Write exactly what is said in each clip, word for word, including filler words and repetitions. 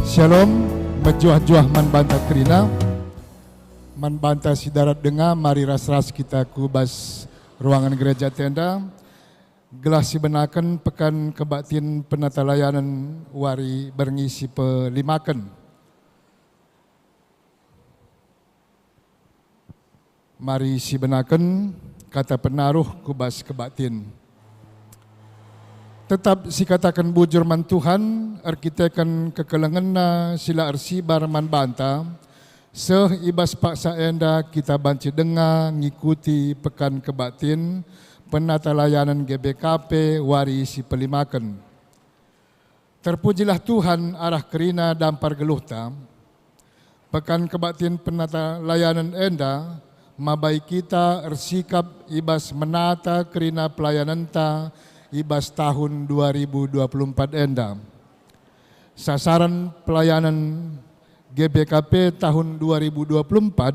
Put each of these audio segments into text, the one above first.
Shalom, mejuah-juah man banta kerina. Man banta si darat denga, mari ras-ras kita ku bas ruangen gereja tenda, gelah sibenaken Pekan Kebaktin Penatalayanen wari berngi si pelimaken. Mari sibenaken kata penaruh ku bas kebaktin. Tetap sikataken bujur man Tuhan, erkiteken kekelengenNa si la ersibar man banta, seh i bas paksa enda kita banci denga ngikuti Pekan Kebaktin Penatalayanen G B K P wari si pelimaken. Terpujilah Tuhan arah kerina dampar geluhta. Pekan Kebaktin Penatalayanen enda mabai kita ersikap i bas menata kerina pelayanenta i bas tahun dua ribu dua puluh empat enda. Sasaran pelayanen G B K P tahun dua ribu dua puluh empat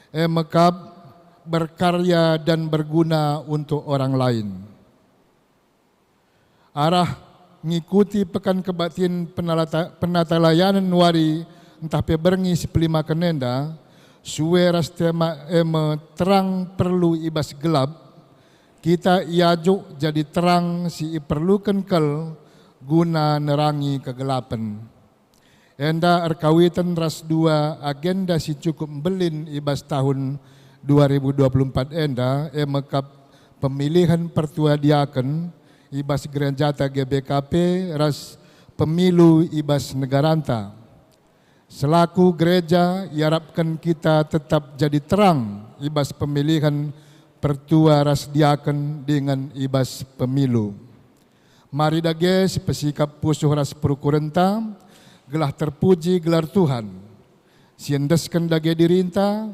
e mekap berkarya dan berguna untuk orang lain. Arah ngikuti Pekan Kebaktin Penalata-, Penatalayanen wari ntah pe berngi si pelimaken enda, sue ras tema e me terang perlu i bas gelap, kita iajuk jadi terang si iperluken kal guna nerangi kegelapen. Enda erkawiten ras dua agenda si cukup mbelin i bas tahun dua ribu dua puluh empat enda, e mekap pemilihen pertua diaken i bas gerejata G B K P ras pemilu i bas negaranta. Selaku gereja, iarapken kita tetap jadi terang i bas pemilihen pertua ras diaken dingen i bas pemilu. Mari dage sipesikap pusuh ras perukurenta, gelah terpuji gelar Tuhan. Siendesken dage dirinta,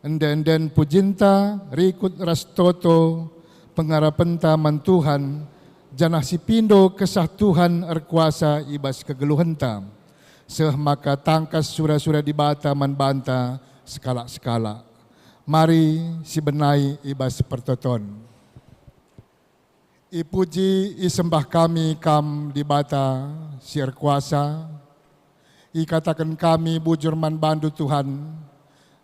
ende-enden pujinta, rikut ras toto pengarapenta man Tuhan, janah sipindo Kesah Tuhan erkuasa i bas kegeluhenta, seh maka tangkas sura-sura Dibata man banta sekalak-sekalak. Mari sibenai i bas pertoton. Ipuji, isembah kami Kam, Dibata si erkuasa. Ikataken kami bujur man bandu, Tuhan,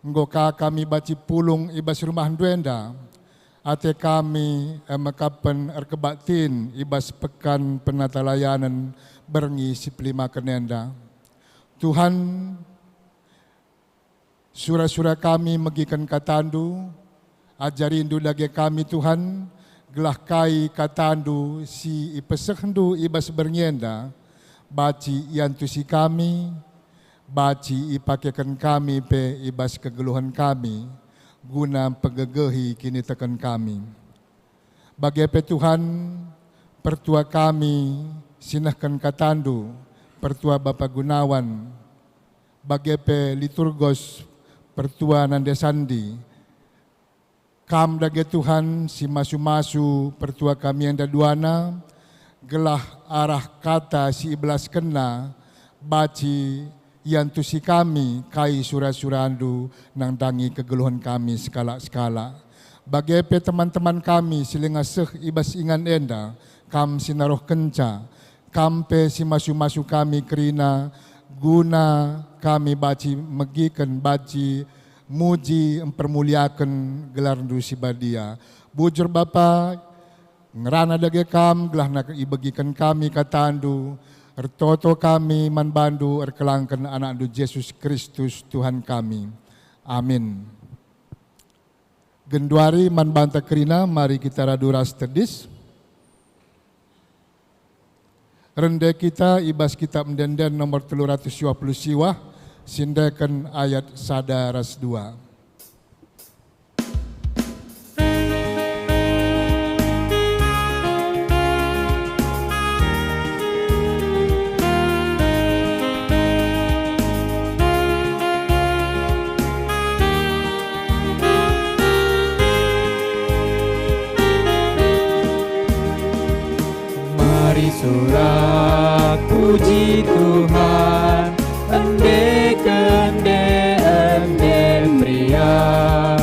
enggo ka kami banci pulung i bas rumahNdu enda. Ate kami e mekap pen erkebaktin i bas Pekan Penatalayanen berngi si pelimaken enda. Tuhan, sura-sura kami megiken kataNdu, ajarindu dage kami, Tuhan, gelah kai kataNdu si ipesehndu i bas berngi enda, banci iantusi kami, banci ipakeken kami pe i bas kegeluhen kami, guna mpegegehi kiniteken kami. Bage pe, Tuhan, pertua kami si nehken kataNdu, pertua Bapa Gunawan, bage pe liturgos pertua Nande Sandi. Kam dage, Tuhan, si masu-masu pertua kami enda duana, gelah arah kata si ibelaskenna banci iantusi kami kai sura-suraNdu nandangi kegeluhen kami sekalak-sekalak. Bage pe teman-teman kami si langa seh i bas ingan enda, Kam si naruhkenca, Kam pe si masu-masu kami kerina, guna kami banci megiken, banci muji, mpermuliaken gelarNdu si badia. Bujur Bapa, ngerana dage Kam, gelah ibegiken kami kataNdu, ertoto kami man bandu erkelangken AnakNdu Jesus Kristus, Tuhan kami. Amin. Genduari man banta kerina, mari kita radu ras tedis. Rende kita i bas Kitab Ende-enden nomor telu ratus dua puluh siwah, si ndeken ayat sada ras dua. Mari sorak puji Tuhan, ende kende, ende meriah.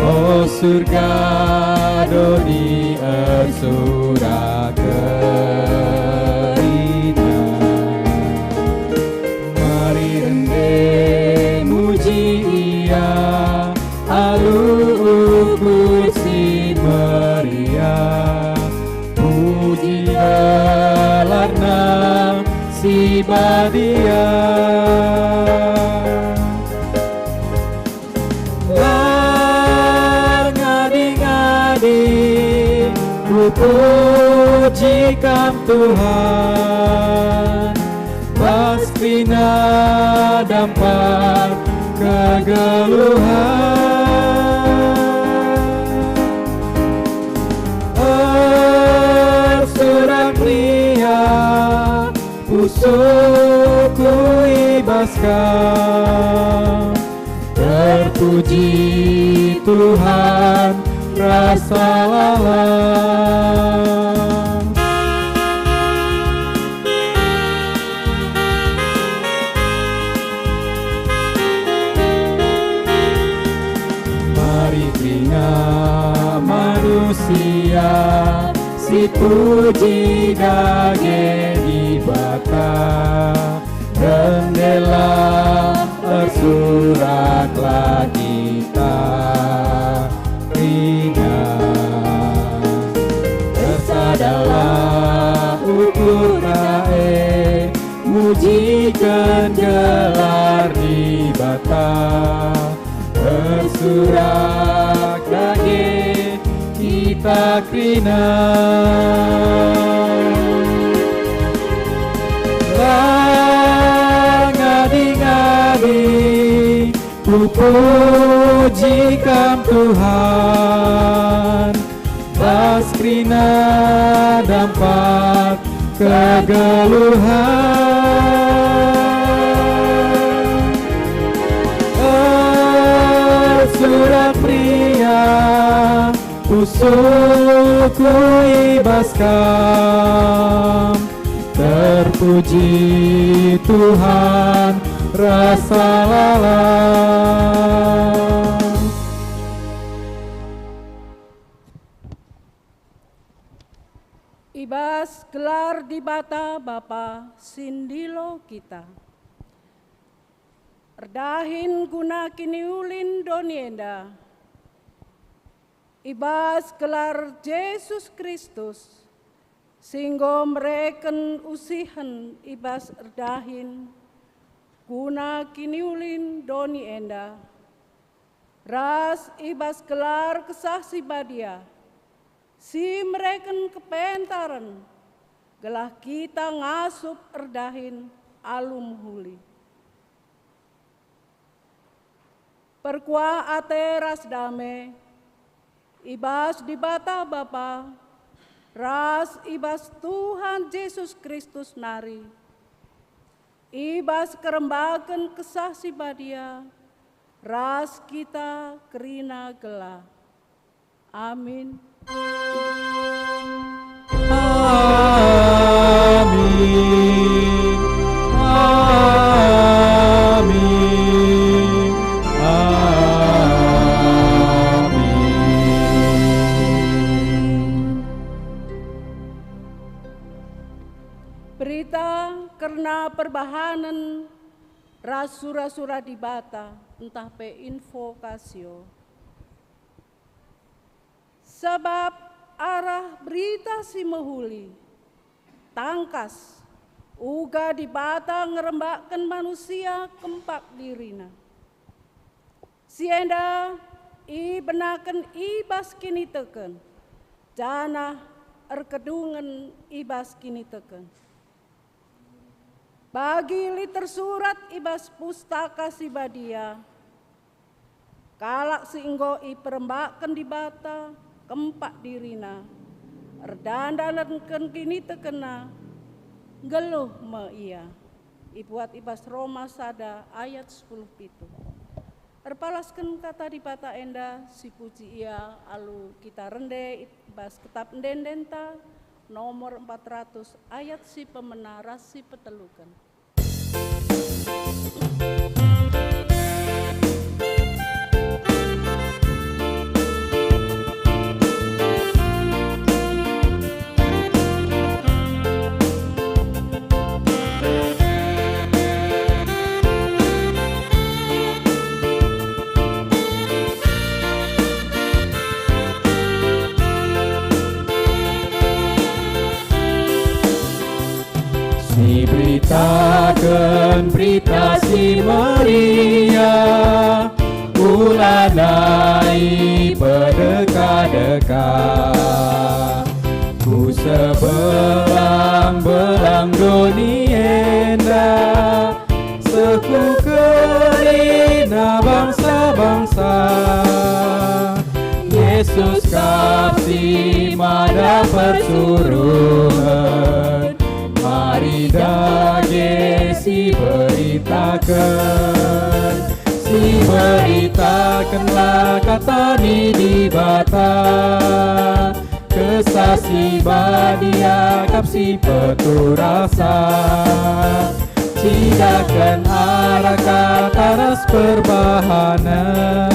O surga, doni ersorak kerina. Badia. Erngadi-ngadi kupuji Kam, Tuhan, bas kerina dampak kegeluhen. Ersurak meriah pusuhku i bas Kam. Terpuji Tuhan, rasa lalap. Mari kerina manusia sipuji dage Dibata, rendelah ersuraklah kita kerina. Ersadalah ukurta e, mujiken gelar Dibata. Ersurak dage kita kerina. Erngadi-ngadi kupuji Kam, Tuhan, bas kerina dampak kegeluhen. Ersurak meriah pusuhku i bas Kam. Terpuji Tuhan, rasa lalap. I bas gelar Dibata Bapa si ndilo kita, erdahin guna kiniulin doni enda, i bas gelar Jesus Kristus, si enggo mereken usihen i bas erdahin guna kiniulin doni enda, ras i bas gelar Kesah Si Badia, si mereken kepentaren, gelah kita ngasup erdahin alu mehuli. Perkuah ate ras dame, i bas Dibata Bapa, ras i bas Tuhan Jesus Kristus nari, i bas kerembaken Kesah Si Badia, ras kita kerina gelah. Amin. Amin. Amin. Amin. Berita kerna perbahanen ras sura-sura Dibata ntah pe invokasio. Sabap arah Berita Si Mehuli, tangkas, uga Dibata ngerembakken manusia kempak diriNa. Si enda ibenaken i bas kiniteken, janah erkedungen i bas kiniteken. Bagi lit tersurat i bas Pustaka Si Badia, kalak si enggo iperembakken Dibata kempak dirina, erdandalanken kinitekenna, nggeluh me ia. Ibuat i bas Roma sada ayat sepuluh pitu. Erpalasken kata Dibata enda, sipuji ia alu kita rende i bas Kitap Ende-endenta, nomor empat ratus, ayat si pemena ras si peteluken. Si Berita Berita Si Meriah, ula nai pedeka-deka. Ku sebelang-belang doni enda, seh ku kerina bangsa-bangsa. Yesus kap si mada persuruhen, mari dage siberitaken. Siberitakenlah kata ni Dibata, Kesah Si Badia kap si peturasa. Cidahken arah kata ras perbahanen,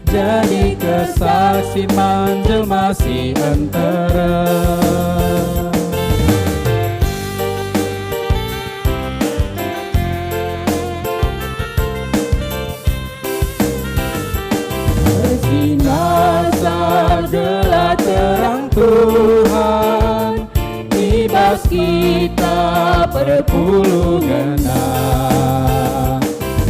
jadi kesaksin man jelma si nterem. Ersinarsa gelah terang Tuhan, i bas kita perpulungenna.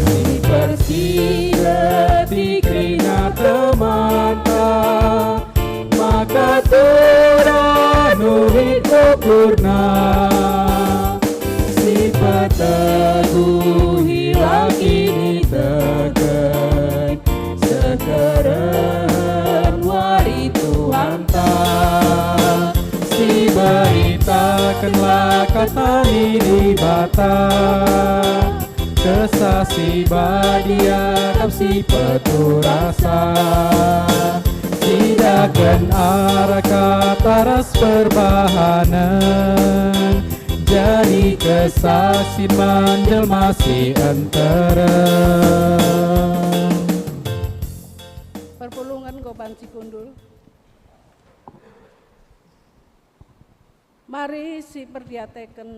Sipersiketi kerina temanta, maka turah nuhin ukurna. Sipeteguhilah kiniteken, seh kerehen wari Tuhanta. Siberitakenlah kata ni Dibata, Kesah Si Badia kap si peturasa. Cidahken arah kata ras perbahanen, jadi kesaksin man jelma si nterem. Perpulungen enggo banci kundul. Mari siperdiateken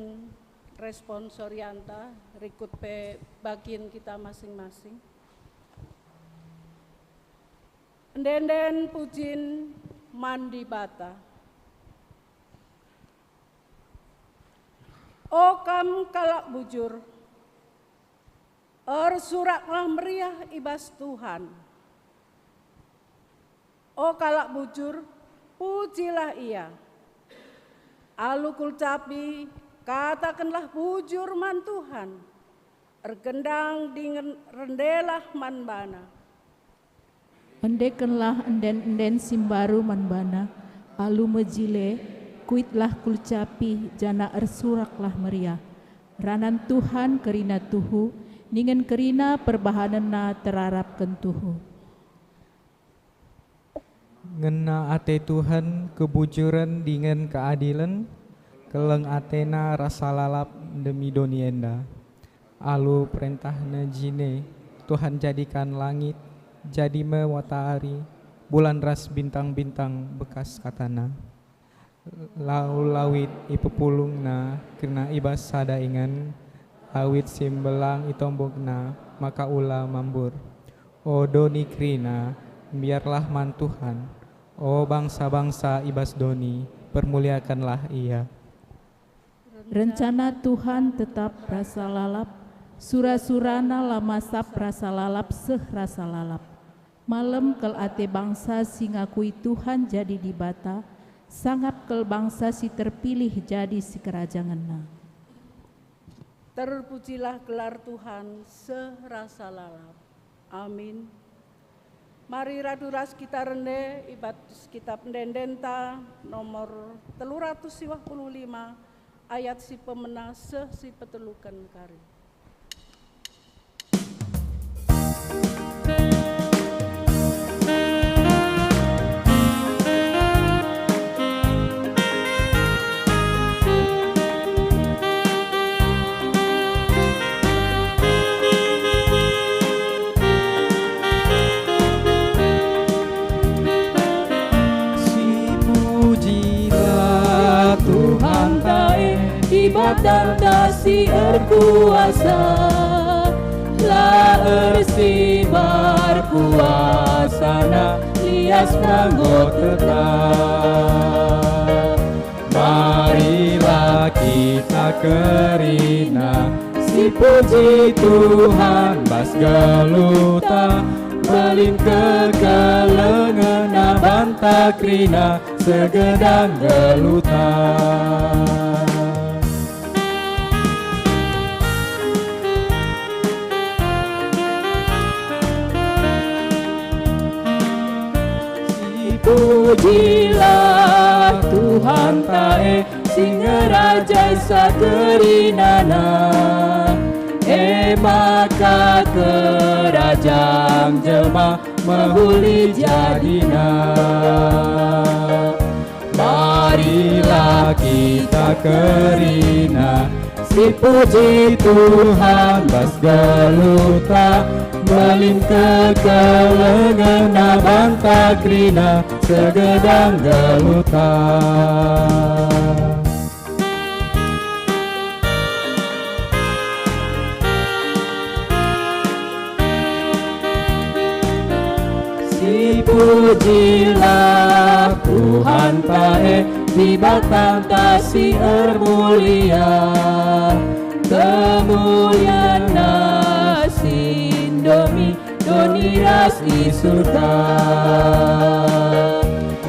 responsorianta, rikut pe bagin kita masing-masing. Ende-enden pujin man Dibata. O kam kalak bujur, ersuraklah meriah i bas Tuhan. O kalak bujur, pujilah Ia. Alu kulcapi, katakenlah bujur man Tuhan. Ergendang dingen rendelah man baNa. Endekenlah enden-enden si mbaru man baNa, alu mejile, kuitlah kulcapi, janah ersuraklah meriah. Ranan Tuhan kerina tuhu, dingen kerina perbahanenNa terarapken tuhu. Ngena ate Tuhan kebujuren dingen keadilen, keleng ateNa rasa lalap ndemi doni enda. Alu perentahNa jine, Tuhan jadikan langit, jadi me matahari, bulan ras bintang-bintang bekas kataNa. Lau lawit ipepulungNa kerina i bas sada ingan, lawit si mbelang itombokNa maka ula mambur. O doni kerina, mbiarlah man Tuhan. O bangsa-bangsa i bas doni, permuliakenlah Ia. Rencana Tuhan tetap rasa lalap, sura-suraNa la masap rasa lalap seh rasa lalap. Malem kal ate bangsa si ngakui Tuhan jadi Dibata, sangap kal bangsa si terpilih jadi sikerajangenNa. Terpujilah gelar Tuhan seh rasa lalap. Amin. Mari radu ras kita rende i bas Kitab Ende-endenta nomor telu ratus siwah puluh lima, ayat si pemena seh si peteluken kari. Sipujilah Tuhanta e, Dibatanta si erkuasa, la ersibar kuasaNa, liasNa enggo tetap. Marilah kita kerina, si Puji Tuhan bas geluhta, mbelin kekelengenna banta kerina segedang geluhta. Sipujilah Tuhanta e, si ngerajai seh kerinana. E maka kerajan jelma mehuli jadina. Marilah kita kerina, sipuji Tuhan bas geluhta, mbelin kekelengenna banta kerina segedang geluhta. Sipujilah Tuhanta e, Dibatanta si ermulia. KemulianNa si ndomi doni ras i Surga.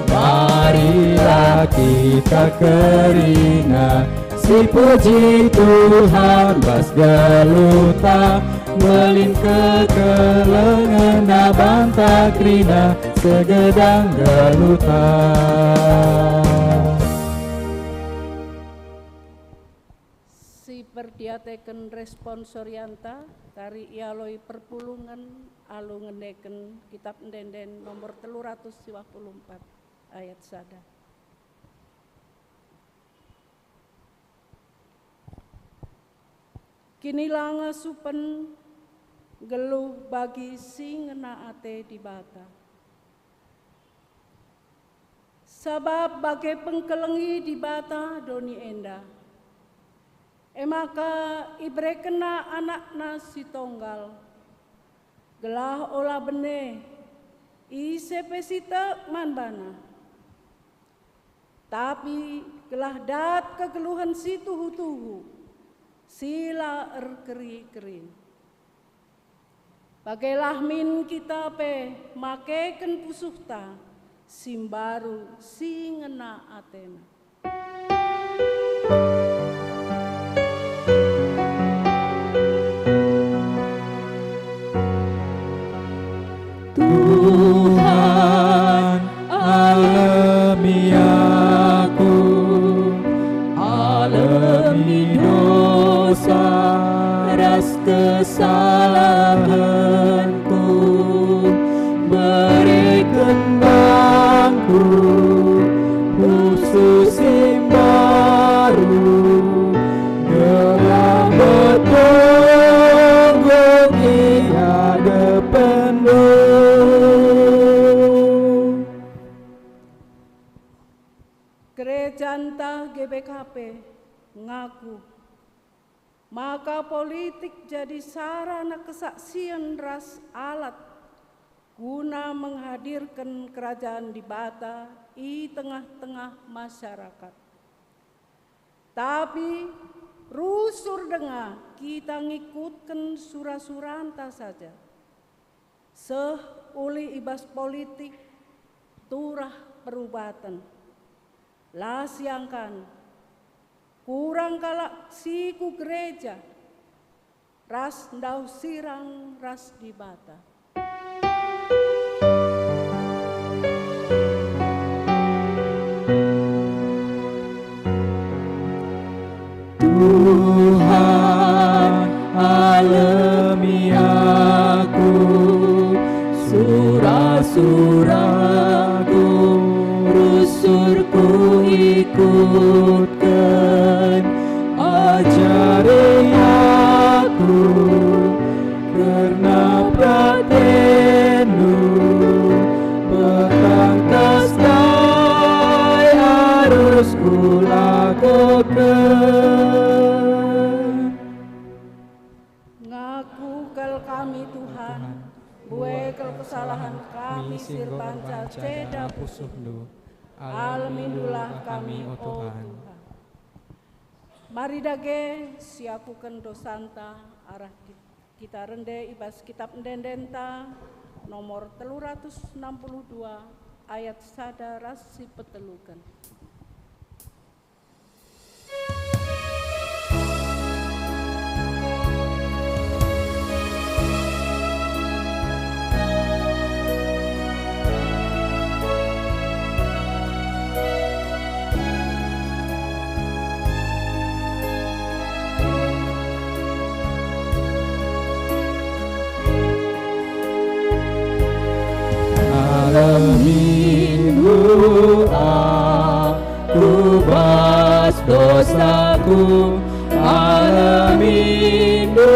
Marilah kita kerina, sipuji Tuhan bas geluhta, mbelin kekelengenna banta kerina segedang geluhta. Si perdiateken responsorianta kari ialoi perpulungen alu ngeneken Kitap Ende-enden nomor telu ratus siwah puluh empat, ayat sada. Kinilangasupen nggeluh bagi si ngena ate Dibata. Sabap bage pengkelengi Dibata doni enda, e maka iberekenNa AnakNa si Tonggal, gelah ola bene ise pe si tek man baNa, tapi gelah dat kegeluhen si tuhu-tuhu, si la erkeri-kerin. Bagelah min kita pe makeken pusuhta si mbaru si ngena atena. Tuhan, alemi aku, alemi dosa ras kesalahenku, bereken bangku pusuh si mbaru, gelah metunggung i hadepenndu. Gereja ntah G B K P ngaku maka politik jadi sarana kesaksien ras alat guna menghadirken Kerajaan Dibata i tengah-tengah masyarakat. Tapi rusur denga kita ngikutken sura-suranta saja. Seh ulih i bas politik turah perubaten. La siangkan, kurang kalak si ku gereja ras ndauh sirang ras Dibata. Tuhan, alemi aku, sura-suraku, rusur kuikutken, ajari aku kerna peratenNdu, petang tangkas kai arus kulakoken. Ngaku kal kami, Tuhan, mbue kal kesalahen kami si erbanca ceda pusuhNdu. Alemindulah kami, o Tuhan. Mari dage siakuken dosanta arah ki-, kita rende i bas Kitap Ende-endenta nomor telu ratus enam puluh dua ayat sada ras si peteluken. Malem Minggu aku bas dosaku, malem Minggu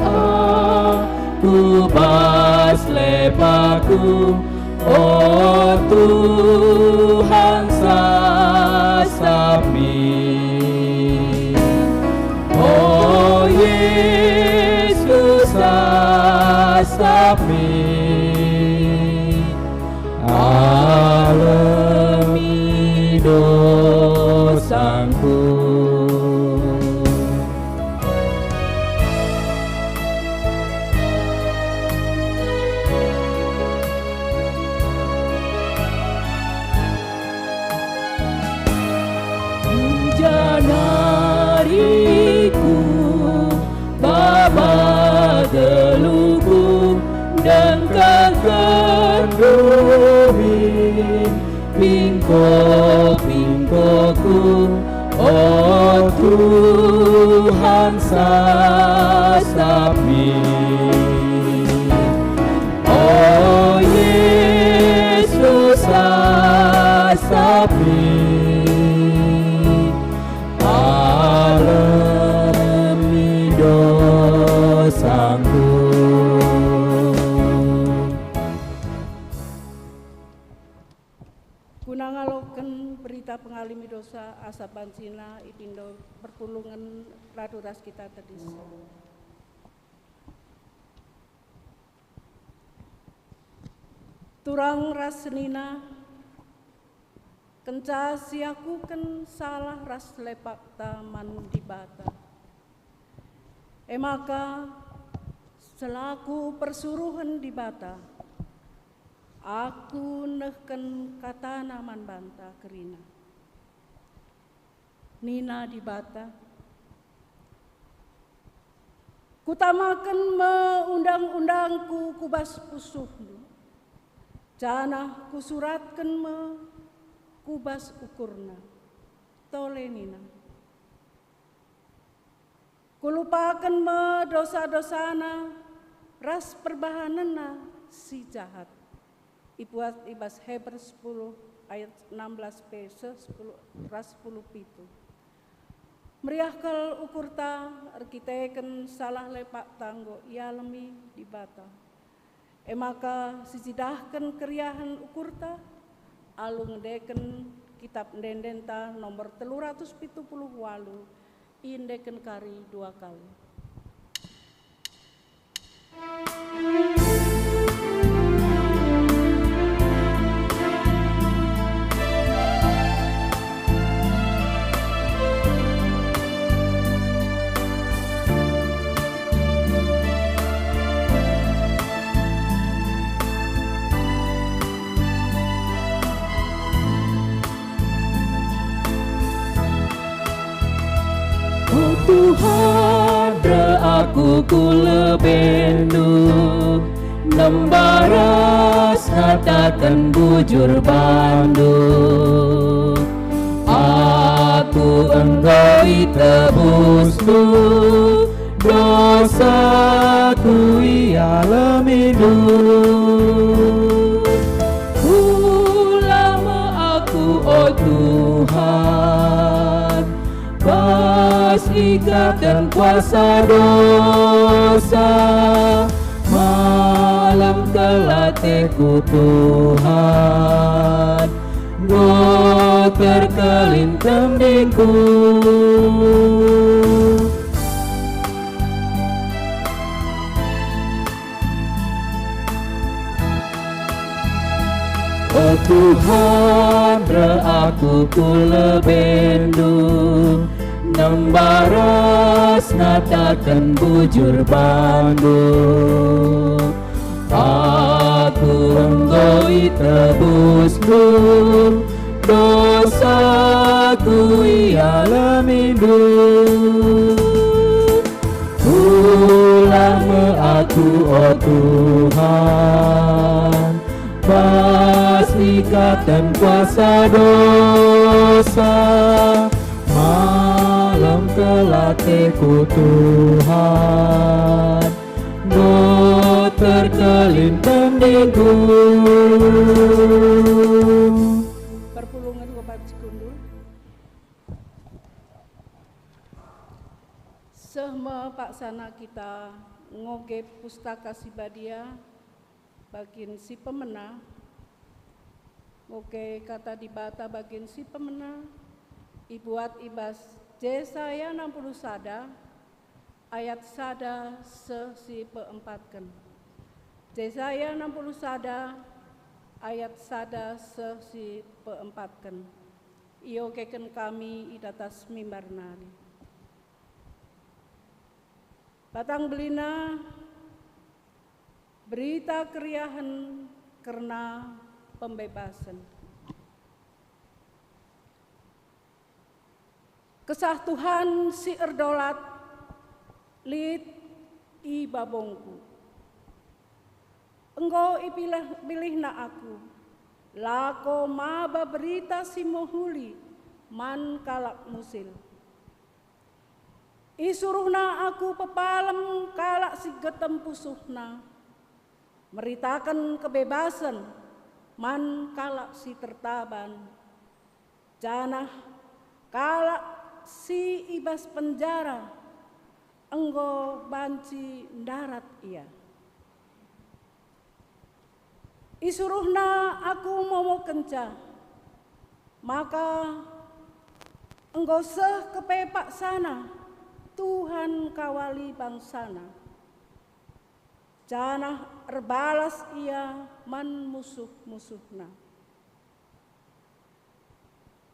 aku bas lepaku, o Tuhan, sasap min. O Yesus, sasap min, alemi dosangku. Janari ku baba geluhku, dengkehken duri pingko-pingkoku, o Tuhan, sasap min. O Yesus, sasap min, alemi dosangku. Guna ngaloken berita pengalemi dosa asa bansina ipindo perpulungen radu ras kita tedis. Turang ras senina, kenca siakuken salah ras lepakta man Dibata. E maka, selaku persuruhen Dibata, aku nehken katana man banta kerina. Nina Dibata, "Kutamaken me undang-undangKu ku bas pusuhndu, janah Kusuratken me ku bas ukurna." Tole nina, "Kulupaken me dosa-dosana ras perbahanenna si jahat." Ibuat i bas Heber sepuluh ayat enam belas b seh sepuluh ras sepuluh pitu. Meriah kal ukurta erkiteken salah lepakta enggo ialemi Dibata. E maka sicidahken keriahen ukurta alu ngendeken Kitap Ende-endenta nomor telu ratus pitu puluh walu, iendeken kari dua kali. O Tuhan, reh aku ku lebeNdu, nembah ras ngataken bujur bandu. Aku enggo itebusNdu, dosaku ialemiNdu. Kula me aku, o Tuhan, bas ikatan kuasa dosa. Malem kal ateku, Tuhan, enggo terkelin tendingku. O Tuhan, reh aku ku lebeNdu, Sembah ras ngataken bujur bandu, aku enggo itebusndu, dosaku ialemindu. Pulah me aku, o Tuhan, bas ikaten kuasa dosa. Malem kel ateku, Tuhan, enggo terkelin tendingku. Perpulungen ku banci kundul. Seh me paksana kita ngoge Pustaka Si Badia bagin si pemena, ngoge Kata Dibata bagin si pemena, ibuat i bas Jesaya enam puluh sada ayat sada seh si peempatken. Jesaya enam puluh sada ayat sada seh si peempatken. Iogeken kami i datas mimbar nari. Batang belina, berita keriahen kerna pembebasen. Kesah Tuhan si erdolat lit i babongku. Enggo ipilih-pilihNa aku, lako maba berita si mehuli man kalak musil. IsuruhNa aku pepalem kalak si getem pusuhna, meritaken kebebasen man kalak si tertaban, janah kalak si i bas penjara enggo banci ndarat ia. IsuruhNa aku momokenca, maka enggo seh kepe paksana Tuhan kawali bangsaNa, janah erbalas Ia man musuh-musuhNa.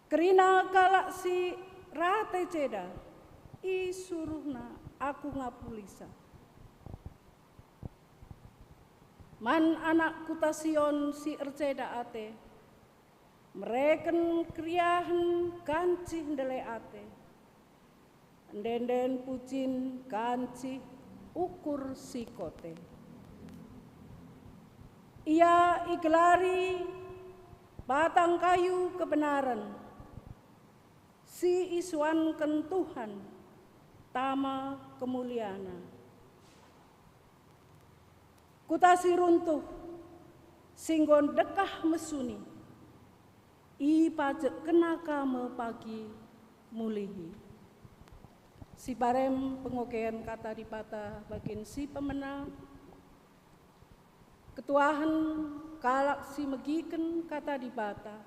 Kerina kalak si rate ceda, isuruhNa aku ngapulisa. Man anak kuta Sion si erceda ate, mereken keriahen kancih ndele ate, ende-enden pucin kancih ukur si kote. Ia igelari batang kayu kebenaren, si isuanken Tuhan tama kemuliaNa. Kuta si runtuh, si enggo ndekah mesuni, ipajekkenNa ka me pagi mulihi. Sibarem pengogen Kata Dibata bagin si pemena, ketuahen kalak si megiken Kata Dibata,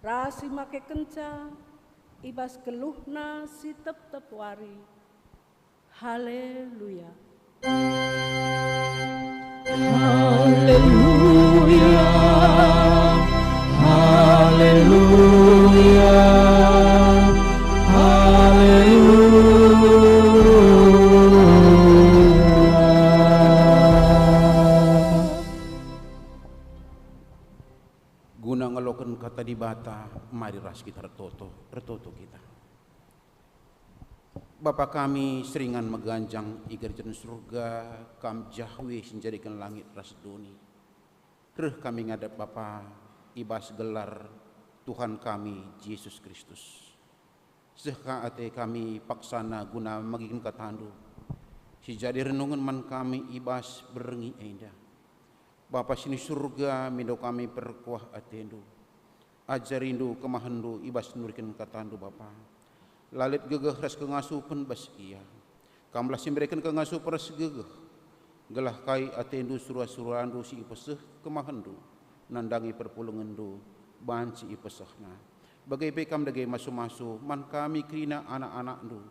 ras si makekenca i bas geluhna si tep-tep wari. Haleluya. Haleluya. Haleluya. Haleluya. Guna ngaloken Kata Dibata, mari ras kita ertoto, ertoto kita. Bapa kami si ringan meganjang i Kerajaan Surga, Kam Jahwe si njadiken langit ras doni. Reh kami ngadap Bapa i bas gelar Tuhan kami Jesus Kristus. Seh ka ate kami paksana guna megiken KataNdu, si jadi renungen man kami i bas berngi enda. Bapa si ni Surga, mindo kami perkuah ateNdu. AjariNdu kemahenNdu i bas nuriken KataNdu, Bapa. La lit gegeh ras kengasupen bas ia. Kamlah si mbereken kengasupen ras gegeh, gelah kai ateNdu sura-suraNdu si ipeseh kemahenNdu nandangi perpulungenNdu banci ipesehna. Bage pe Kam dage masu-masu man kami kerina anak-anakNdu,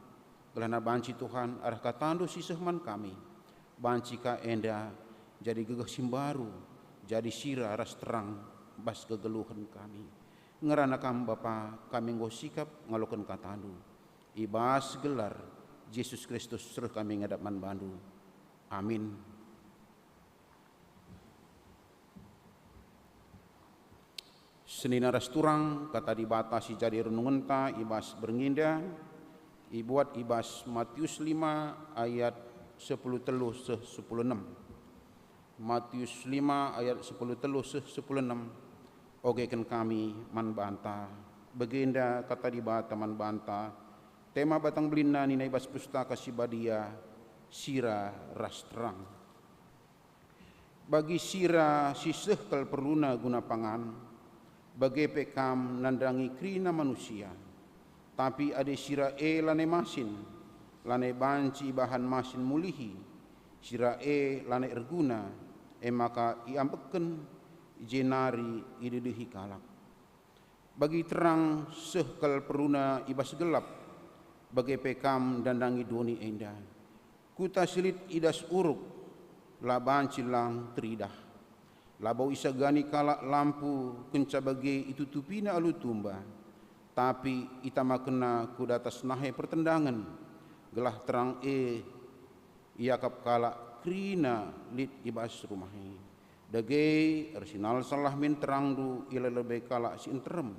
gelahna banci, Tuhan, arah KataNdu si seh man kami, banci ka enda jadi gegeh si mbaru, jadi sira ras terang bas kegeluhen kami. Ngerana Kam, Bapa, kami enggo sikap ngaloken KataNdu. I bas gelar Jesus Kristus reh kami ngadap man bandu. Amin. Senina ras turang, kata Dibata si jadi renungenta i bas berngi enda ibuat i bas Matius lima ayat sepuluh telu seh sepuluh enem. Matius lima ayat sepuluh telu seh sepuluh enem, ogeken kami man banta. Bagenda kata Dibata man banta, tema batang belinna nina i bas Pustaka Si Badia, sira ras terang. Bagi sira si seh kal perluna guna pangan, bage pe kam nandangi kerina manusia. Tapi adi sira e lanai masin, lanai banci ibahan masin mulihi, sira e lanai erguna, e maka iambekken jenari idedehi kalak. Bagi terang seh kal perluna i bas gelap, bage pe kam ndandangi doni enda. Kuta si lit i das uruk, la banci lang teridah. Labo isagani kalak lampu kenca bage itutupina alu tumba, tapi itamakenna ku datas nahe pertendangen, gelah terang e iakap kalak kerina lit i bas rumah e. Dage ersinalsal lah min terangndu i lebe-lebe kalak si nterem,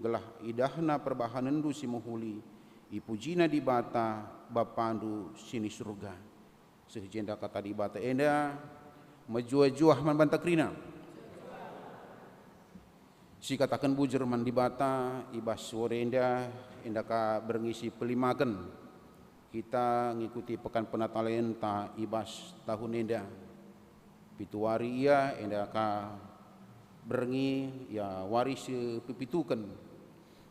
gelah idahna perbahanenndu si mehuli, ipujina Dibata, Bapandu si ni Surga. Seh i jenda kata Dibata enda, mejuah-juah man banta kerina. Sikataken bujur man Dibata i bas wari enda, enda ka berngi si pelimaken. Kita ngikuti Pekan Penatalenta i bas tahun enda. Pitu wari ia, enda ka berngi, ya, wari si pepituken.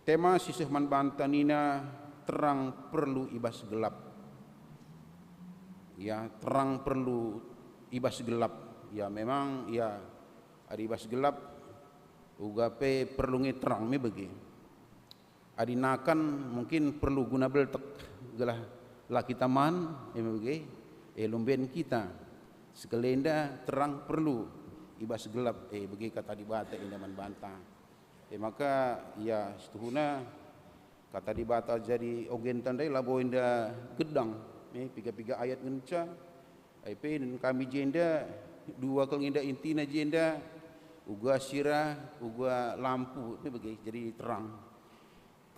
Tema si seh man banta nina, terang perlu i bas gelap. Ya, terang perlu i bas gelap. Ya, memang, ya, adi i bas gelap, uga pe perlu nge terang me bage. Adi nakan mungkin perlu guna beltek, gelah la kita man, e me bage, e lumben kita. Sekalenda terang perlu i bas gelap, e bage kata Dibata enda man banta. E maka, ya, situhuna kata Dibata jadi ogenta ndai labo enda gedang, e, piga-piga ayat ngenca. Ai pe kami jenda, dua kal nge enda intina jenda, uga sira, uga lampu, e bage, jadi terang.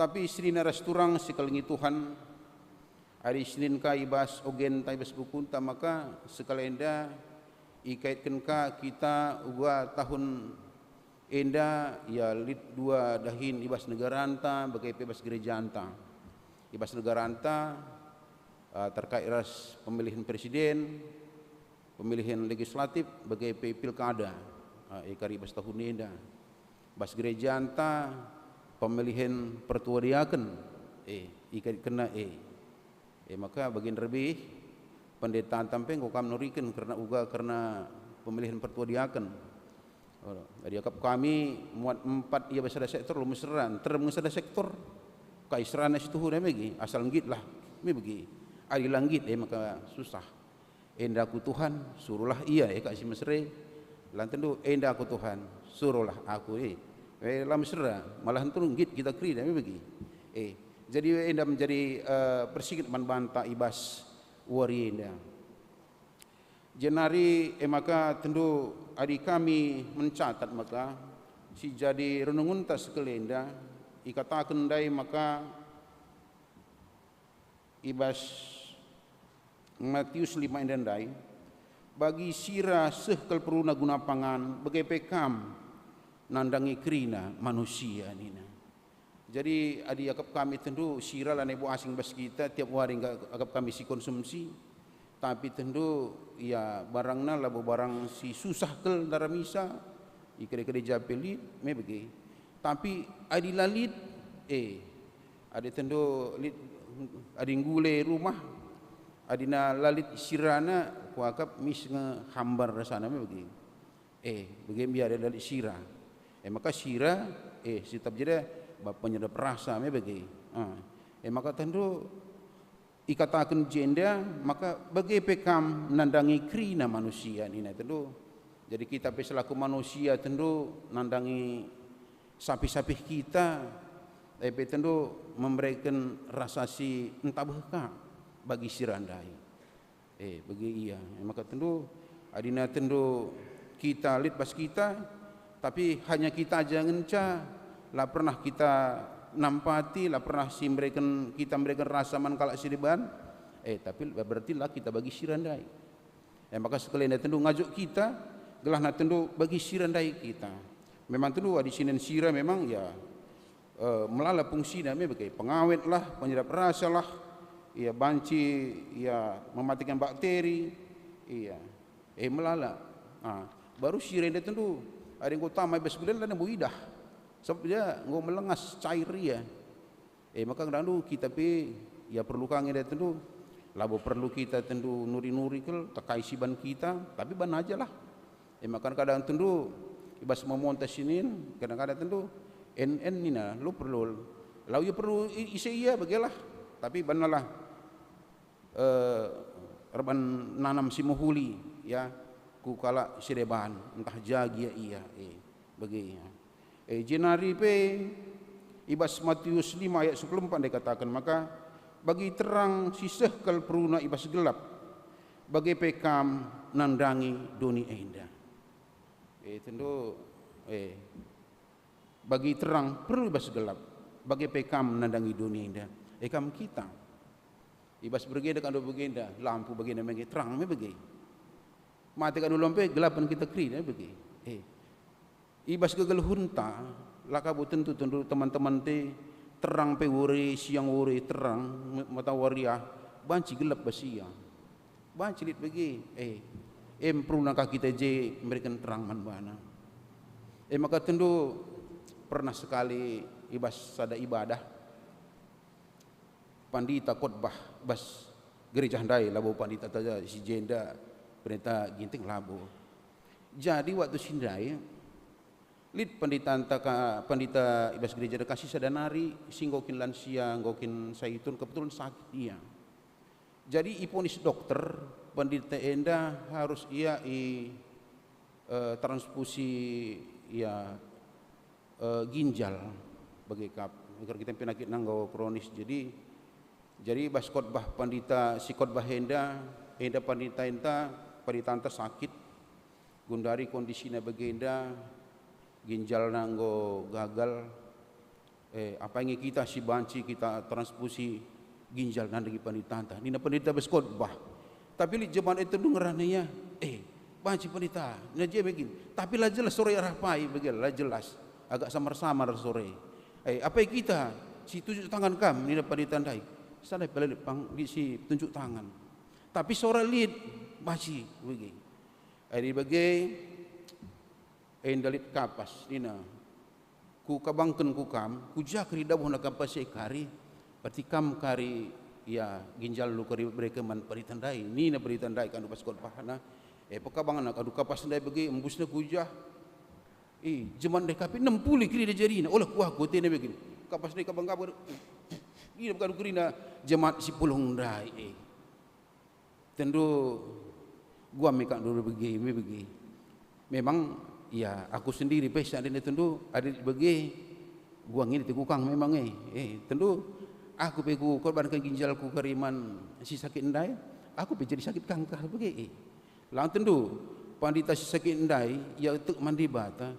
Tapi senina ras turang sikelengi Tuhan, adi sinin ka i bas ogenta i bas bukunta, maka sekalenda ikaitken ka kita uga tahun enda, ya, lit dua dahin i bas negaranta, bage pe i bas gerejanta. I bas negaranta, eh, terkait ras pemilihan presiden, pemilihan legislatif, bage pe pilkada, eh, e kari bas tahun enda. Bas gerejanta pemilihan pertua diaken, eh, ikatkenna, eh. Eh, maka bagin rebih pendeta tampe enggo kam nuriken kerna uga kerna pemilihan pertua diaken. Oh, jadi akap kami muat empat ia bas sada sektor, lo mesera, nterem nge sada sektor. Kai serana situhuna megi, asal nggit lah, me begi. Adi la nggit, eh, maka susah. Enda aku Tuhan, suruhlah ia, eh, kak si mesera. Lantendu, enda aku Tuhan, suruhlah aku, eh. Eh, la mesera, malah nterem nggit kita kerina, me begi. Eh, jadi enda menjadi, eh, persinget man banta i bas wari enda. Jenari e maka tendu adi kami mencatat maka si jadi renungenta sekalenda ikataken ndai maka i bas Matius lima enda ndai, bagi sira seh kal peruna guna pangan, bage pe kam nandangi kerina manusia nina. Jadi, adi akap kami tendu sira lanai bo asing bas kita, tiap wari enggo akap kami sikonsumsi. Tapi tendu, ya, barangna labo barang si susah kal ndaramisa, i kede-kede ja pe lit, me bage. Tapi adi la lit, eh, adi tendu lit, adi nggule rumah, adina la lit sirana, kuakap mis nge hambar rasana, me bage. Eh, bage mbiar lit sira. Eh, maka sira, eh, sitap jeda bapa penyedap rasa me bage. Ah. Eh, maka tendu ikataken jenda, maka bage pe kam nandangi kerina manusia nina tendu. Jadi kita pe selaku manusia tendu nandangi sapih-sapih kita, Tapi tentu membereken rasa si ntabeh ka bagi sira ndai. Eh, bagi ia. Eh, maka tentu, adina tentu kita lit bas kita, tapi hanya kita aja ngenca, la pernah kita nampati, la pernah si mbereken, kita mbereken rasa man kalak si deban, eh, tapi berarti la kita bagi sira ndai. Eh, maka sekali enda tentu ngajuk kita, gelahna tentu bagi sira ndai kita. Memang tentu adi sinen sira memang ya, eh, melala fungsina me bage, pengawet lah, penyedap rasa lah, ia banci, ia mematikan bakteri, ia, eh, melala. Ah, baru sira enda tentu, adi enggo tama i bas gula enda labo idah. Sebab ia enggo melengas, cair ia. Eh, maka ngendu kita pe, ia perlu ka nge enda tentu. Labo perlu kita tentu nuri-nuri kal, tekai si ban kita, tapi ban aja lah. Eh, maka kadang tentu, i bas memonta sinin, kadang-kadang tentu, en-en nina, lu perlu, lau ia perlu i-, ise ia, bagelah. Tapi bannalah, eh, erban nanam si mehuli, ya, ku kalak si deban, ntah ja gia ia, eh, bage, ya. Eh, jenari pe, i bas Matius lima ayat sepuluh empat ndai kataken maka, "Bagi terang si seh kal peruna i bas gelap, bage pe kam nandangi doni enda." Eh, tentu, eh, bagi terang perlu i bas gelap, bage pe kam nandangi doni enda. Eh, kam kita. I bas bergenda kando bagenda, lampu bagenda mege, terang me bage. Mate kando lampu e, gelapen kita kerina bage. Eh. I bas kegeluhenta, la ka bo tentu, tentu teman-teman te, terang pe wore, siang wore, terang, me-, matawari ah, banci gelap bas ia. Banci lit bage, eh, em peruna ka kita je mereken terang man bana. Eh, maka tentu pernah sekali i bas sada ibadah, pandita khotbah bas gereja ndai, labo pandita taja si jenda, pendeta Ginting labo. Jadi waktu si ndai, lit panditanta ka, pandita i bas gereja dekah si sada nari, si enggo kin lansia, enggo kin saitun, kebetulan sakit ia. Jadi iponis dokter, pandita enda harus ia i, eh, transfusi ia, eh, ginjal bage kap. Agar kita penakit nanggo kronis. Jadi, jadi bas khotbah pandita, si khotbah enda, enda pandita enda, panditanta sakit, gundari kondisina bagenda, ginjalna enggo gagal. Eh, apai nge kita si banci kita transfusi ginjal nandangi panditanta? Nina pandita bas khotbah. Tapi lit jemaat e tentu ngerana ia, "Eh, banci pandita, nina je begin." Tapi la jelas sore arah pai bage, la jelas. Agak samar-samar sore. Eh, apai kita si tunjuk tangan kam, nina pandita ndai. Sada pe la lit pang, lit si tunjuk tangan. Tapi sora lit, banci bage. Adi bage, enda lit kapas, nina, "Kukabangken ku kam, ku ja kari dabuhna kapas e kari, berarti kam kari, ya, ginjalndu kari bereken man pandita ndai," nina pandita ndai kando bas khotbahna. Eh, pekabangna kando kapas ndai bage, embusna ku ja. Eh, jemaat ndai kapi nempuli kerina jarina, ola kuah kotena bage. Kapas ndai kabang-kabang, nina kando kerina jemaat si pulung ndai, eh. Tentu guam me kak dulu begi, me begi. Memang, ya, aku sendiri pe seandainya tentu ada begi, guam ini tukang memang, eh. Eh, tentu aku pe ku korbankan ginjalku kari man si sakit ndai, aku pe jadi sakit kanker begi, eh. Lang tentu pandita si sakit ndai, ya, tek man Dibata,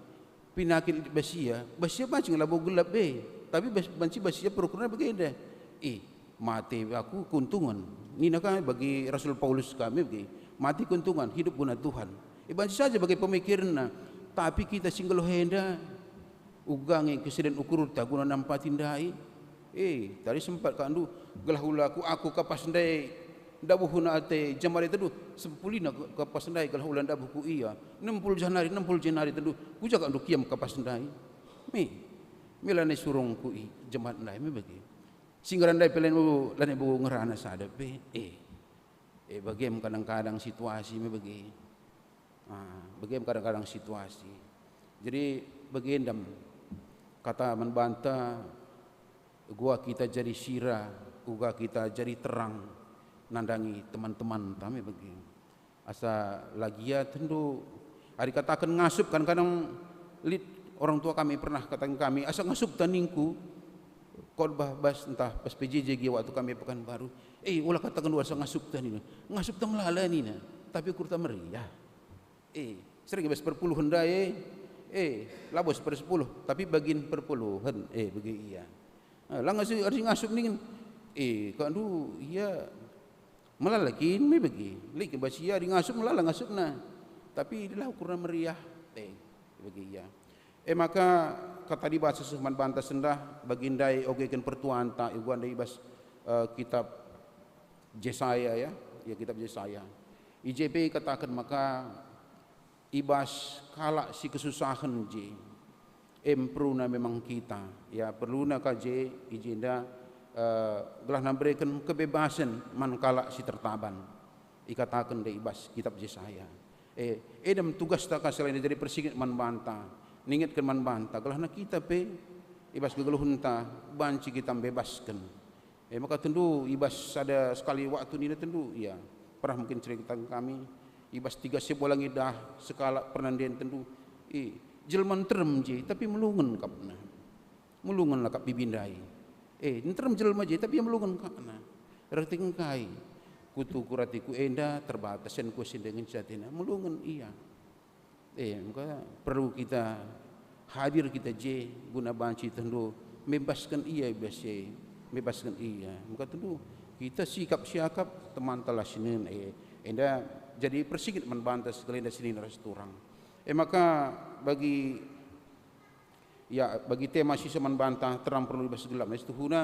Pinakit lit bas ia, bas ia banci nge labo gelap be, tapi bas, banci bas ia perukurna bagenda. "Ih, mate aku keuntungan." Nina ka bagi Rasul Paulus kami bagi, "Mate keuntungan, hidup guna Tuhan." Eh, banci saja bagi pemikirenna. Tapi kita si nggeluh enda, uga nge keseden ukurta guna nampati ndai. Eh, tadi sempat kandu, gelah ulaku aku kapas ndai ndabuhna ate jemari tedu, sempulina ke-, kapas ndai gelah ula ndabuhku ia. Nempul janari, nempul janari tedu, kuja kandu kiam kapas ndai. Me, me lanai surungku i jemaat ndai, me bagi. Singgeran ndai pe lanai bu, lanai bu ngerana sada pe. Eh, eh, bagem kadang-kadang situasi me bagi. Ah, bagem kadang-kadang situasi. Jadi, bagendam kata man banta, uga kita jadi sira, uga kita jadi terang nandangi teman-temanta me bagi. Asa la gia tendu, ari kataken ngasup, kadang-kadang lit orang tua kami pernah kataken kami, "Asa ngasup ta ningku." khotbah bas ntah bas P J J gia waktu kami Pekanbaru. Eh, ula kataken wasa ngasupta nina. Ngasupta melala nina, tapi ukurta meriah. Eh, sering bas perpuluhen ndai, eh, eh, labo sepersepuluh, tapi bagin perpuluhen, eh, bage ia. Eh, langa si arus ngasup ningen, eh, kandu ia melala kin me bage. Lit kin bas ia arus ngasup melala ngasupna. Tapi idilah ukurna meriah, eh, bage ia. E maka kata Dibata seh man banta sendah, bagi ndai ogeken pertuanta, iuga ndai i bas, eh, kitab Jesaya, ya, ya, kitab Jesaya. I je pe ikataken maka i bas kalak si kesusahen je, em perluna memang kita, ya, perluna ka je i jenda, eh, gelah nabereken kebebasen man kalak si tertaban. Ikataken ndai i bas kitab Jesaya. Eh, enda me tugasta ka selain jadi persinget man banta, ningetken man banta, gelahna kita pe i bas kegeluhenta banci kita mbebasken. Eh, maka tendu i bas sada sekali waktu nina tendu, ia pernah mungkin ceritaken kami, i bas tiga siap ulangi dah sekalak pernah nden tendu, eh, jelma nterem je, tapi melungen kapna. Melungen la kap bibi ndai. Eh, nterem jelma je, tapi ia melungen kakna. Erti engkai? Kutukur atiku enda terbatas, en kuasinda ngenca atena. Melungen ia. Eh, maka perlu kita hadir kita je guna banci tendu membebasken ia i bas e, membebasken ia. Maka tendu kita sikap siakap temanta la sinen, eh, enda jadi persinget man banta sekalenda sinen ras turang. Eh, maka bagi Ya, bagi tema si seman banta terang perlu i bas gelap. Nah, situhuna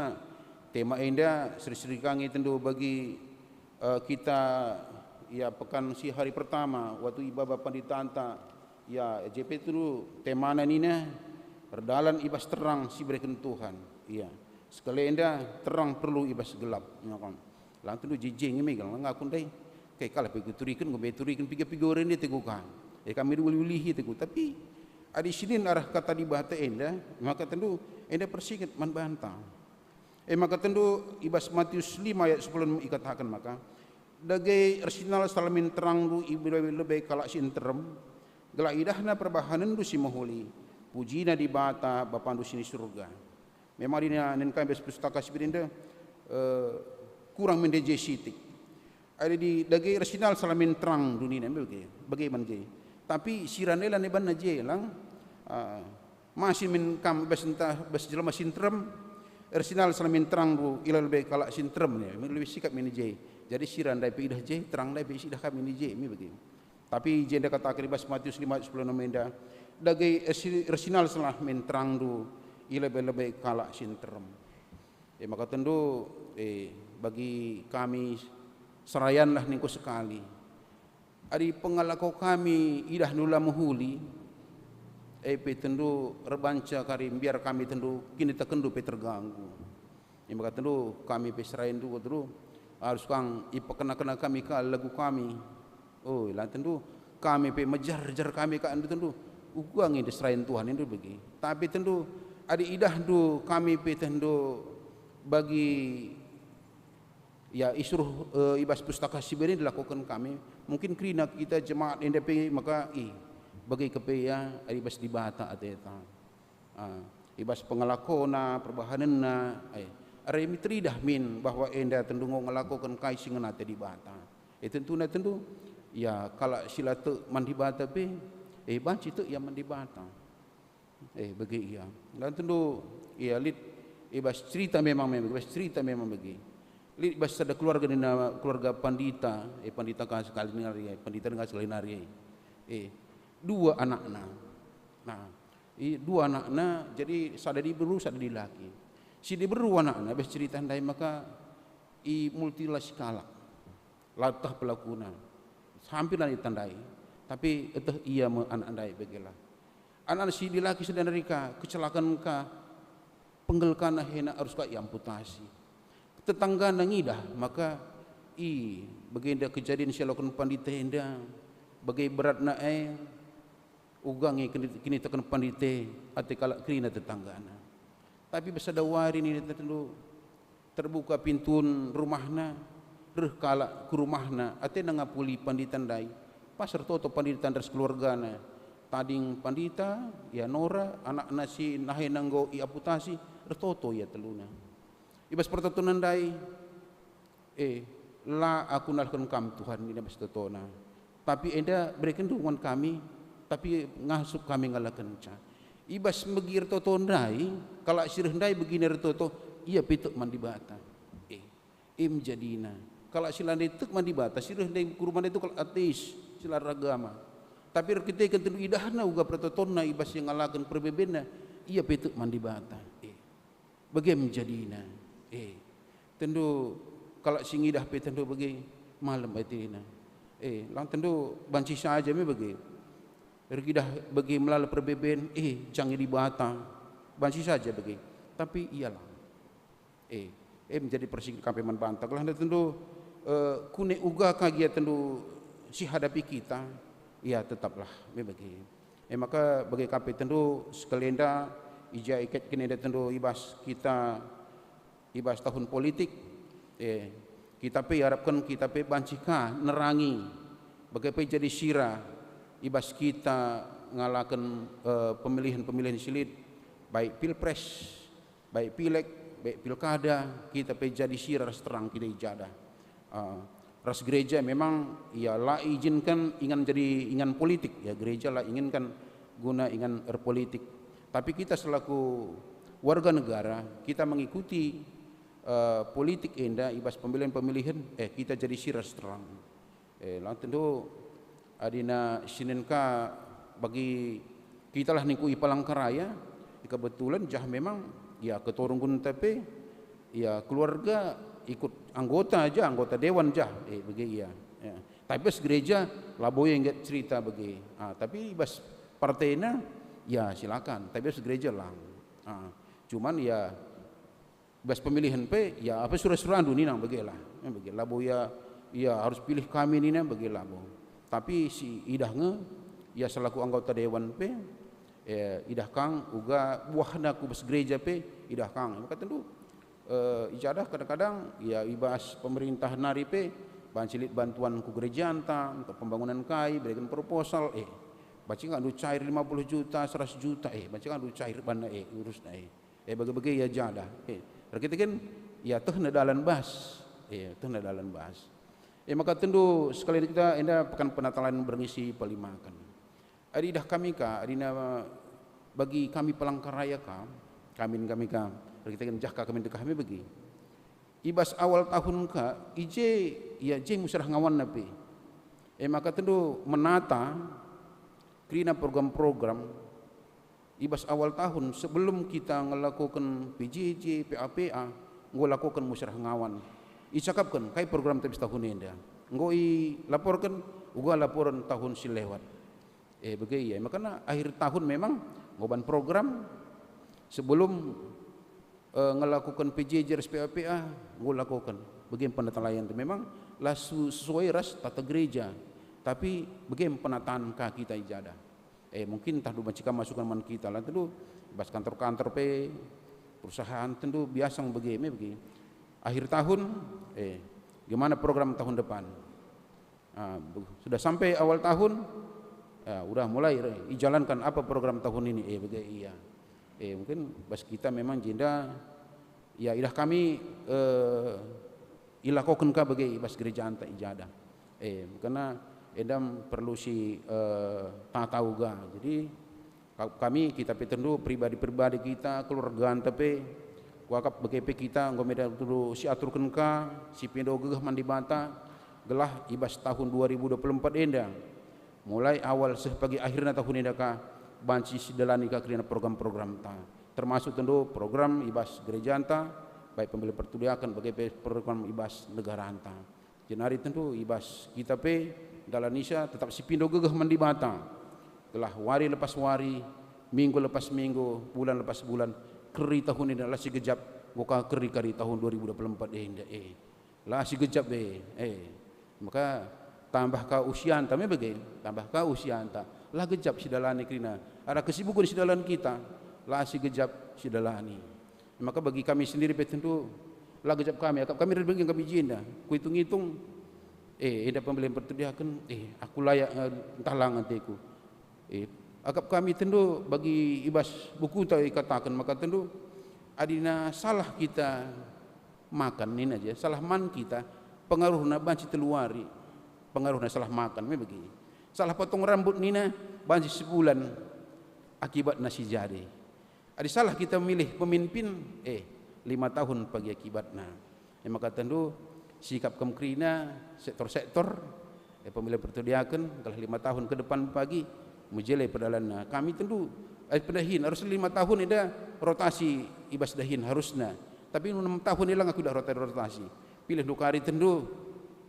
tema enda seri-seri ka nge tendu bagi, eh, kita, ya, pekan si hari pertama, waktu ibaba panditanta, ya, je pe tendu temana nina, erdalan i bas terang si ibereken Tuhan. Ya, sekali enda terang perlu i bas gelap. Ya, kan? Lang tendu je-je nge megang, lang aku ndai. Kai kalak pe kuturiken, enggo me turiken piga-piga ore nde teku ka. E kami uli-ulihi teku. Tapi adi sinin arah kata Dibata enda, maka tendu enda persinget man banta. E maka tendu i bas Matius lima ayat sepuluh ikataken maka, "Dage ersinal salamin terangndu i lebe-lebe kalak si nterem, gelah idahna perbahanenndu si mehuli, pujina Dibata Bapandu si ni Surga." Memang adi nina nen kami bas pustaka si berinda, eh, kurang mende je sitik. Adi di dage ersinal salamin terang dunina, bage, bage man je. Tapi sira ndai la nebanna je lang, ah, masih min kam bas ntah bas jelma si nterem, ersinal salamin terang du ila lebe kalak si nterem, ya, lebih sikap min je. Jadi sira ndai pe idah je, terang ndai pe isidah kami ni je, mi bage. Tapi jenda kataken i bas Matius lima ayat sepuluh enem enda, "Dage ersi-, ersinal salamin terangndu i lebe-lebe kalak si nterem." E maka tendu, e, bagi kami serayanlah ningku sekali. Adi pengelako kami idahndu la mehuli, e pe tendu erbanca kari mbiar kami tendu kinitekenndu pe terganggu. E maka tendu kami pe serayandu tendu arus kang ipekena-kena kami ka lagu kami. Oi, la tendu kami pe mejar-jar kami ka enda tendu. Uga nge serayan Tuhan enda bagi. Tapi tendu adi idahndu kami pe tendu bagi, ya, isuruh, eh, i bas pustaka si bene dilakoken kami. Mungkin kerina kita jemaat enda pe maka, ih, bagi kepe, ya, adi bas Dibata ateta. Ah, i bas pengelakona, perbahanenna, eh, are mi teridah min bahwa enda tendu enggo ngelakoken kai si ngena ate Dibata. Eh, tentuna tendu, ya, kalak si la tek man Dibata pe, eh, banci tek ia man Dibata. Eh, bage ia. Dan tendu, ia lit i bas cerita memang, memang, i bas cerita memang bage. Lit i bas sada keluarga nina keluarga pandita, eh, pandita ka sekali nari, eh, pandita denga sekali nari, eh. Eh, dua anakna. Nah, i, dua anakna, jadi sada diberu, sada dilaki. Si diberu anakna, bas cerita ndai maka i multila sikalak. Latah pelakuna. Hampir la itandai. Tapi eteh ia me anak ndai bagela. Anak si dilaki sada nari ka, kecelakan ka, penggal kana hena arus ka iamputasi. Tetanggana ngidah, maka i bagenda kejadin si ialoken pandita enda, bage beratna e, uga nge kini-, kiniteken pandita ate kalak kerina tetanggana. Tapi bas sada wari nina tendu terbuka pintun rumahna, reh kalak ku rumahna, atena ngapuli pandita ndai. Pas ertoto pandita ras keluargana. Tading pandita, ia Nora, anakna si nahena enggo iamputasi, Ertoto ia teluna. I bas pertotona ndai, "Eh, la aku nalahken kam, Tuhan," nina bas totona. "Tapi enda bereken dukungan kami, tapi ngasup kami ngalakenca." I bas megi ertoto ndai, kalak si reh ndai begina ertoto, ia pe tek man Dibata. Eh, em jadina. Kalak si la ndai tek man Dibata, si reh ndai ku rumah ndai tu kalak ateis, si la eragama. Tapi erkiteken tentu idahna uga pertotonna i bas ia ngalaken perbebenna, ia pe tek man Dibata. Eh. Bage me jadina. Eh, tentu kalak si ngidah pe tentu bage malem atena. Eh, lang tentu banci saja me bage. Erkidah bage melala perbeben, eh, jange Dibata. Banci saja bage. Tapi ia lang. Eh, eh, menjadi persikin kampe man banta. Gelah tentu, eh, kune uga ka gia tentu si hadapi kita. Ya, tetaplah me bage. E maka bage ka pe tentu sekalenda i ja iketken enda tentu i bas kita, i bas tahun politik, e, kita pe iarapken kita pe banci ka nerangi bage pe jadi sira i bas kita ngalaken, e, pemilihen-pemilihen si lit, baik pilpres, baik pileg, baik pilkada, kita pe jadi sira ras terang kita i jada. Ah, ras gereja memang, ya, la iijinken ingan jadi ingan politik, ya, gereja la inginken guna ingan erpolitik. Tapi kita selaku warga negara, kita mengikuti, eh, politik enda i bas pemilihan-pemilihan, eh, kita jadi sira ras terang. Eh, lang tentu adina sinen ka bagi kita lah ningku i Palangkaraya, kebetulan jah memang, ya, ketua runggunta pe, ya, keluarga ikut anggota aja, anggota dewan jah, eh, bage ia. Ya. Tapi bas gereja labo ia nggit cerita bage. Ah, tapi bas partena, ya, silakan. Tapi bas gereja lang. Ah, cuman ya, bas pemilihen pe, ya, apa sura-surandu nina bage lah. Ya, bage labo ia, ia harus pilih kami nina bage labo. Tapi si idah nge, ia selaku anggota dewan pe, eh, idah kang uga buahna ku bas gereja pe, idah kang. Maka tentu, eh, i jadah kadang-kadang, ya, i bas pemerintah nari pe, banci lit bantuan ku gerejanta, untuk pembangunan kai, bereken proposal, eh, banci ngandu cair lima puluh juta, seratus juta, eh, banci ngandu cair banna, eh, urusna, eh. Eh, bage-bage ia jadah. Eh, erkiteken, ya, tehna dalan bas. Eh, tehna dalan bas. Eh, maka tentu sekali kita enda pekan penatalayan berngi si palimaken. Adi idah kami ka, adina bagi kami Palangkaraya ka, kamin kami ka, erkiteken jah ka kami dekah kami bagi. I bas awal tahun ka, i je, ia je musarah ngawanna pe. E maka tentu menata kerina program-program i bas awal tahun sebelum kita ngelakoken P J J, P A P A, enggo lakoken musarah ngawan. Icakapken kai program tabis tahun enda. Enggo ilaporken uga laporen tahun si lewat. Eh, bage ia. Makana akhir tahun memang ngoban program sebelum, eh, ngelakoken P J J ras P A P A, nggo lakoken. Bage penatalayan tu memang la su-, sesuai ras tata gereja. Tapi bage penataan ka kita i jada. Eh, mungkin tah du banci ka masukan man kita la tentu bas kantor-kantor pe, perusahaan tentu biasa bage me bage. Akhir tahun, eh, gimana program tahun depan? Ah, be-, sudah sampai awal tahun, ya, udah mulai re-, ijalankan apa program tahun ini, eh, bage ia. Eh, mungkin bas kita memang jenda, ya, idah kami, eh, ilakoken ka bage i bas gerejanta i jada. Eh, karena enda perlu si, eh, tata uga. Jadi, Ka-, kami, kita pe tentu, pribadi-pribadi kita, keluarganta pe, kuakap bage pe kita enggo meda tentu si aturken ka, si pindo gegeh man Dibata, gelah i bas tahun dua ribu dua puluh empat enda, mulai awal seh pagi akhirna tahun enda ka, banci sidalani ka kerina program-programta, termasuk tentu program i bas gerejanta, baik pemilihan pertudiaken bage pe program i bas negaranta. Jenari tentu i bas kita pe dalanisa tetap sipindo gegeh man Dibata. Gelah wari lepas wari, minggu lepas minggu, bulan lepas bulan, keri tahun enda la sigejap, enggo ka keri kari tahun dua ribu dua puluh empat enda, eh. La sigejap be, eh. Maka tambah ka usianta me bage, tambah ka usianta. La gejap sidalani kerina. Ada kesibukan sidalan kita, la sigejap sidalani. Maka bagi kami sendiri pe tentu la gejap kami, akap kami ras bengket kami jenda. Kuitung-itung, eh, enda pemilihan pertudiaken, eh, aku layak, eh, ntah lang ateku. Eh, akap kami tentu bagi i bas bukuta ikataken maka tentu Adina salah kita makan nina je, salah man kita, pengaruhna banci telu wari, pengaruhna salah makan me bagi. Salah potong rambut nina, banci sebulan akibatna si jadi. Adi salah kita milih pemimpin, eh, lima tahun pagi akibatna. E maka tentu sikap kam kerina sektor-sektor, eh, pemilihan pertudiaken, gelah lima tahun ke depan pagi, mejele perdalanna. Kami tentu, eh, pendahin harus lima tahun enda rotasi i bas dahin harusna. Tapi enam tahun ilang aku dah rotasi-rotasi. Pilih dua kari tentu,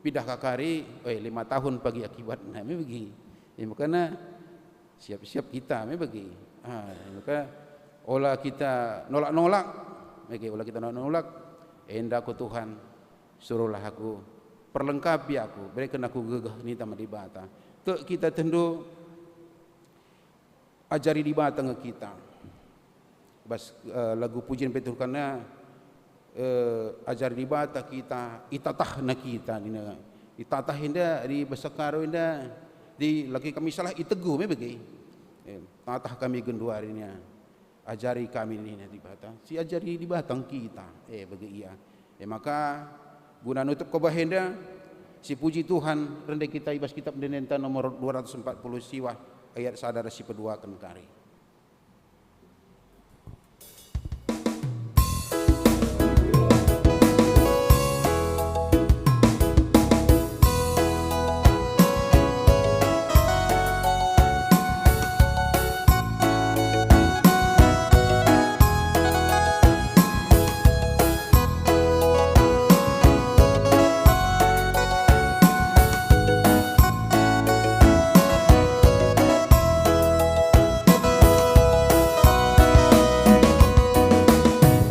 pindah ka kari, eh, lima tahun pagi akibatna. Me bagi. Ya, makana siap-siap kita me bagi. Ah, maka ola kita nolak-nolak, bagi ola kita nolak-nolak. Enda ku Tuhan, suruhlah aku, perlengkapi aku, berikan aku gegeh ninta man Dibata. Tek kita tentu ajari Dibata nge kita. Bas, eh, lagu pujin pe turkanna, eh, ajari Dibata kita, itatahna kita, nina. Itatah enda di bahasa Karo enda, di laki kami salah, itegu me bage. Eh, tatah kami genduarinya. Ajari kami nina Dibata. Si ajari Dibata kita. Eh, bage ia. E maka, guna nutup kebah enda, sipuji Tuhan, rende kita i bas kitab ende-enden nomor dua ratus empat puluh siwah ayat sada ras sipeduaken kari.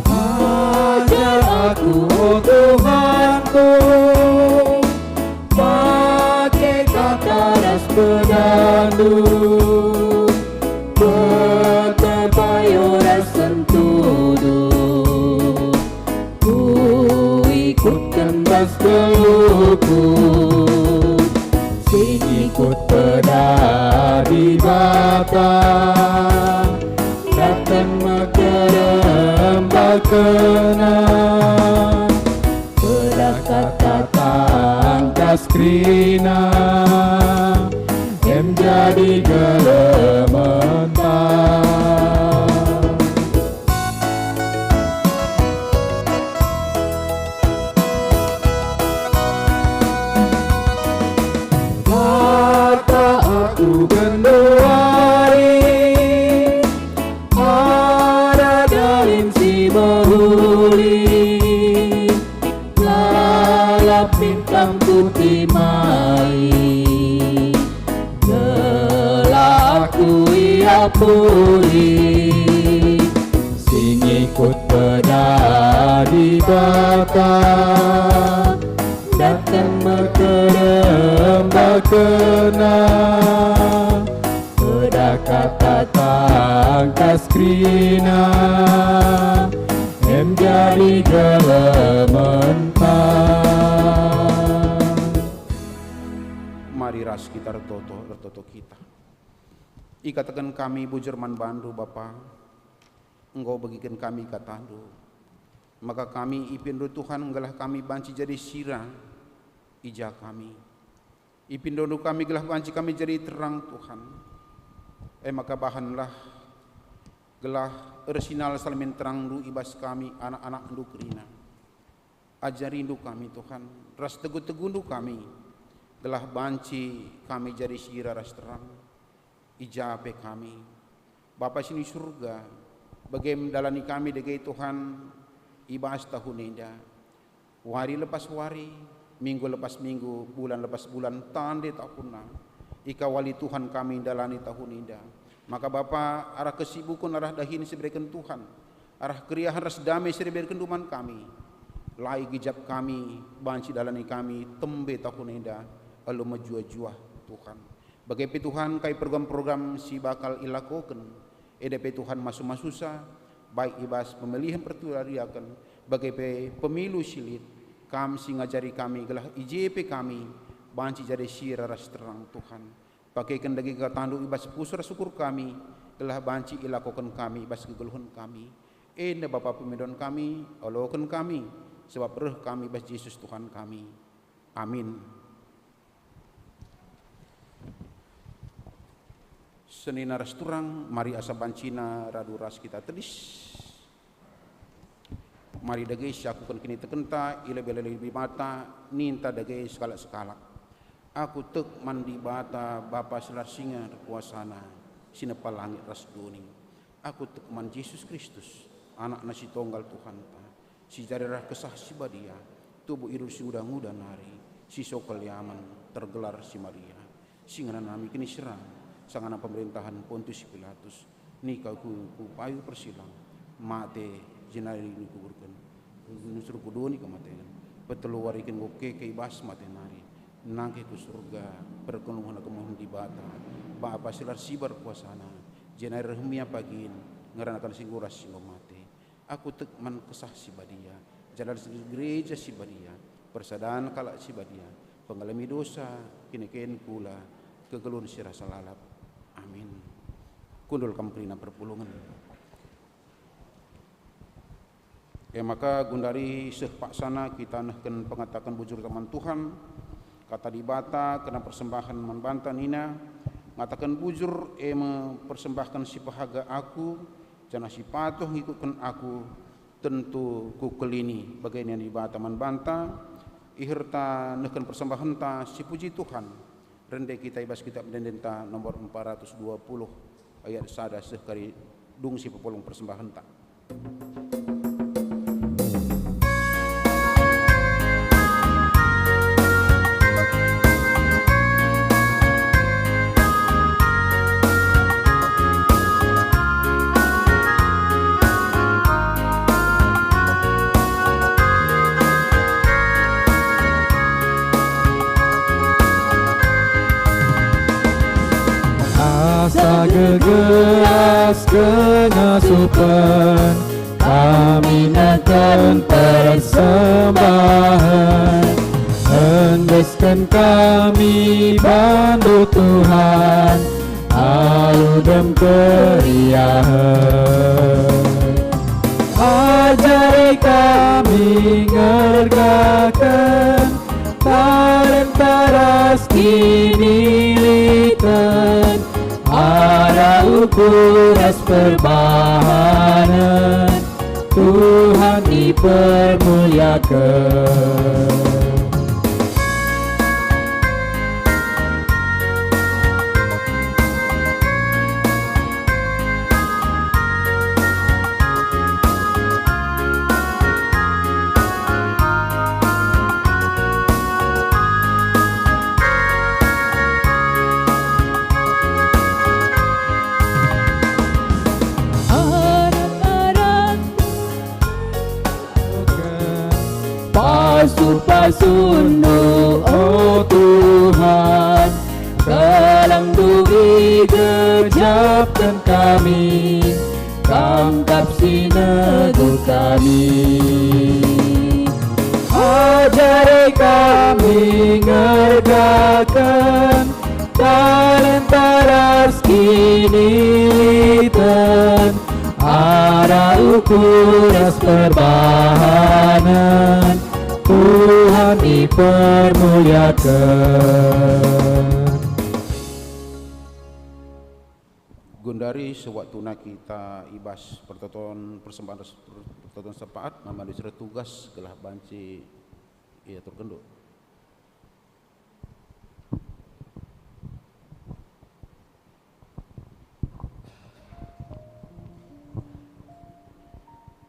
Ajar aku, o Tuhanku, pake kata ras pedanNdu, petebayo ras sentudu, kuikutken bas geluhku. Si ngikut peda Dibata, dateng mekerembakenna. Pedah kata tangkas kerina, em jadi gelementa. Kata aku genduari, arah dahin si mehuli, lalap bintang putih mai, gelah aku ia pulih. Si ngikut peda Dibata, dateng mekerembakenna. Peda kata tangkas kerina, em jadi gelementa. Mari ras kita ertoto, ertoto kita. Ikataken kami bujur man bandu, Bapa, enggo begiken kami kataNdu. Maka kami ipindu Tuhan, gelah kami banci jadi sira i ja kami. Ipindondu kami gelah banci kami jadi terang, Tuhan. E maka bahanlah gelah ersinal salmin terangNdu i bas kami, anak-anakNdu kerina. Ajarindu kami, Tuhan, ras tegu-tegundu kami, gelah banci kami jadi sira ras terang. I ja pe kami. Bapa si ni Surga, bage me dalani kami dage, Tuhan, i bas tahun enda. Wari lepas wari, minggu lepas minggu, bulan lepas bulan, tande tahunna. Ikawali Tuhan kami ndalani tahun enda. Maka Bapa, arah kesibuken, arah dahin si ibereken Tuhan, arah keriahen ras dame si iberekenNdu man kami, la igejap kami banci dalani kami tembe tahun enda alu mejuah-juah, Tuhan. Bage pe Tuhan, kai program-program si bakal ilakoken, enda pe Tuhan masu-masusa, baik i bas pemilihen pertudiaken, bage pe pemilu si lit, Kam si ngajari kami gelah i je pe kami banci jadi sira ras terang, Tuhan. Pakeken dage kataNdu i bas pusuh ras ukur kami, gelah banci ilakoken kami i bas kegeluhen kami. Enda Bapa pemindon kami, oloken kami, sebab reh kami bas Jesus Tuhan kami. Amin. Senina ras turang, mari asa bancina radu ras kita tedis. Mari dage siakuken kinitekenta i lebe-lebe Dibata, ninta dage sekalak-sekalak. Aku tek man Dibata, Bapa si la ersinga kuasana, si nepa langit ras doni. Aku tek man Jesus Kristus, AnakNa si Tonggal Tuhanta, si jadi arah Kesah Si Badia, tubuh i doni si nguda-nguda nari, si sokal iaman, tergelar si Maria, si ngenanami kiniseran, sangana pemerintahan Pontius Pilatus, nika ku, ku payu persilang, mate, jenari dikuburken, nusur ku doni kematen, petelu wari kin enggo keke i bas mate nari, nangkih ku Surga, perkenuhen kemuhen Dibata, Bapa si la ersibar kuasana, jenari reh mia pagin, ngeranaken si enggo ras si enggo mate. Aku tek man Kesah Si Badia, jalari gereja si badia, persadan kalak si badia, pengalemi dosa, kiniken kula, kegeluhen si rasa lalap. Amin. Kundul kam kerina perpulungen. E maka, gundari seh paksana kita nehken pengataken bujur man Tuhan, Kata Dibata kena persembahen man banta nina, ngataken bujur, e me persembahken si pehaga aku, janah si patuh ngikutken aku, tentu kukelini. Bage nina Dibata man banta, iherta nehken persembahenta si puji Tuhan. Rende kita i bas Kitab Ende-endenta nomor empat ratus dua puluh ayat sada seh kari dung si pepulung persembahenta. Asa gegeas kengasupen kami nehken persembahen, endesken kami bandu Tuhan, alu dem keriahen. Ajari kami ngergaken talenta ras kiniliten, arah ukur ras perbahanen, Tuhan ipermuliaken. Arah-arah pasu-pasundu, o Tuhan, gelah duri gejapken kami, Kam kap si neguh kami. Ajari kami ngergaken talenta ras kiniliten, arah ukur ras perbahanen, Tuhan ipermuliaken. Gundari sewaktuna kita i bas pertoton persembahen ras pertoton syafaat, mama disuruh tugas gelah banci iaturkenndu.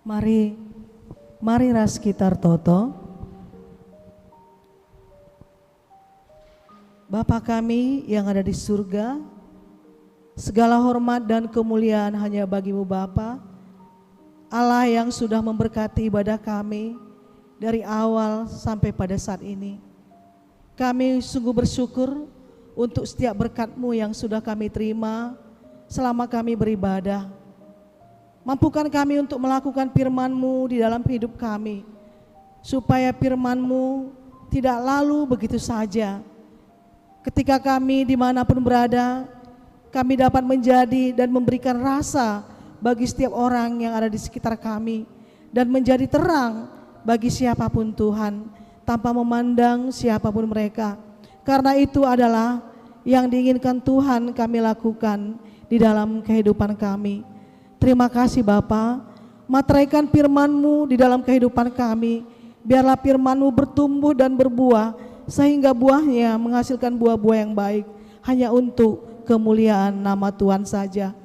Mari, mari ras kita ertoto. Bapa kami yang ada di surga, segala hormat dan kemuliaan hanya bagi-Mu Bapa, Allah yang sudah memberkati ibadah kami dari awal sampai pada saat ini. Kami sungguh bersyukur untuk setiap berkat-Mu yang sudah kami terima selama kami beribadah. Mampukan kami untuk melakukan firman-Mu di dalam hidup kami, supaya firman-Mu tidak lalu begitu saja. Ketika kami dimanapun berada, kami dapat menjadi dan memberikan rasa bagi setiap orang yang ada di sekitar kami dan menjadi terang bagi siapapun Tuhan, tanpa memandang siapapun mereka. Karena itu adalah yang diinginkan Tuhan kami lakukan di dalam kehidupan kami. Terima kasih Bapa, materaikan firman-Mu di dalam kehidupan kami. Biarlah firman-Mu bertumbuh dan berbuah, sehingga buahnya menghasilkan buah-buah yang baik, hanya untuk kemuliaan nama Tuhan saja.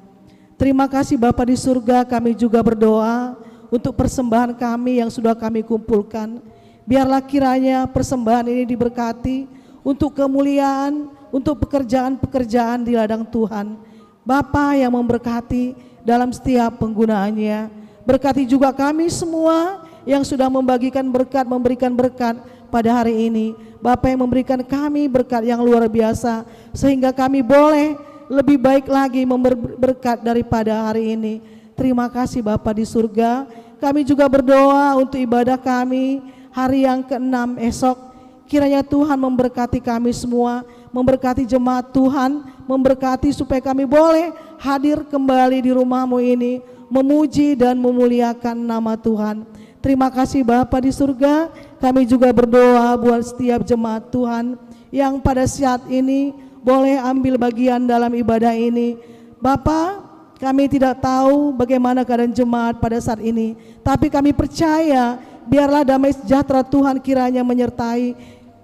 Terima kasih Bapa di surga, kami juga berdoa untuk persembahan kami yang sudah kami kumpulkan. Biarlah kiranya persembahan ini diberkati untuk kemuliaan, untuk pekerjaan-pekerjaan di ladang Tuhan. Bapa yang memberkati dalam setiap penggunaannya. Berkati juga kami semua yang sudah membagikan berkat, memberikan berkat pada hari ini. Bapa yang memberikan kami berkat yang luar biasa, sehingga kami boleh lebih baik lagi memberi berkat daripada hari ini. Terima kasih Bapa di surga. Kami juga berdoa untuk ibadah kami hari yang keenam esok. Kiranya Tuhan memberkati kami semua, memberkati jemaat Tuhan, memberkati supaya kami boleh hadir kembali di rumah-Mu ini, memuji dan memuliakan nama Tuhan. Terima kasih Bapa di surga, kami juga berdoa buat setiap jemaat Tuhan yang pada saat ini boleh ambil bagian dalam ibadah ini. Bapa, kami tidak tahu bagaimana keadaan jemaat pada saat ini, tapi kami percaya biarlah damai sejahtera Tuhan kiranya menyertai.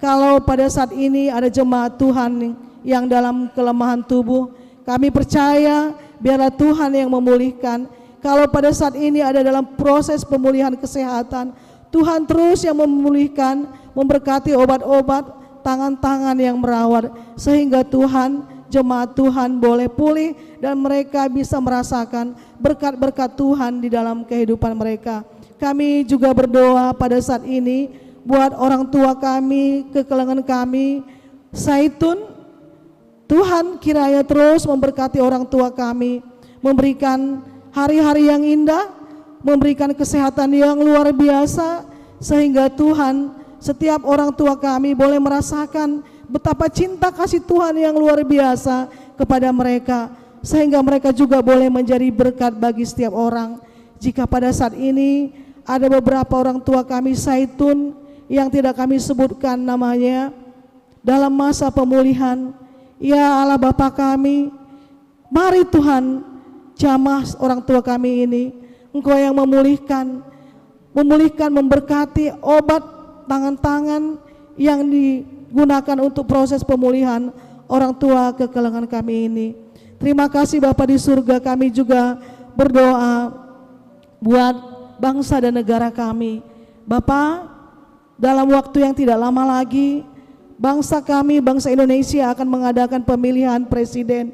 Kalau pada saat ini ada jemaat Tuhan yang dalam kelemahan tubuh, kami percaya biarlah Tuhan yang memulihkan. Kalau pada saat ini ada dalam proses pemulihan kesehatan, Tuhan terus yang memulihkan, memberkati obat-obat, tangan-tangan yang merawat, sehingga Tuhan, jemaat Tuhan boleh pulih dan mereka bisa merasakan berkat-berkat Tuhan di dalam kehidupan mereka. Kami juga berdoa pada saat ini buat orang tua kami, kekelengen kami, Saitun, Tuhan kiranya terus memberkati orang tua kami, memberikan hari-hari yang indah, memberikan kesehatan yang luar biasa, sehingga Tuhan, setiap orang tua kami boleh merasakan betapa cinta kasih Tuhan yang luar biasa kepada mereka, sehingga mereka juga boleh menjadi berkat bagi setiap orang. Jika pada saat ini ada beberapa orang tua kami Saitun yang tidak kami sebutkan namanya, dalam masa pemulihan, ya Allah Bapa kami, mari Tuhan, jamah orang tua kami ini, Engkau yang memulihkan, memulihkan, memberkati obat tangan-tangan yang digunakan untuk proses pemulihan orang tua kekelengen kami ini. Terima kasih Bapa di surga, kami juga berdoa buat bangsa dan negara kami. Bapa, dalam waktu yang tidak lama lagi, bangsa kami, bangsa Indonesia akan mengadakan pemilihan presiden,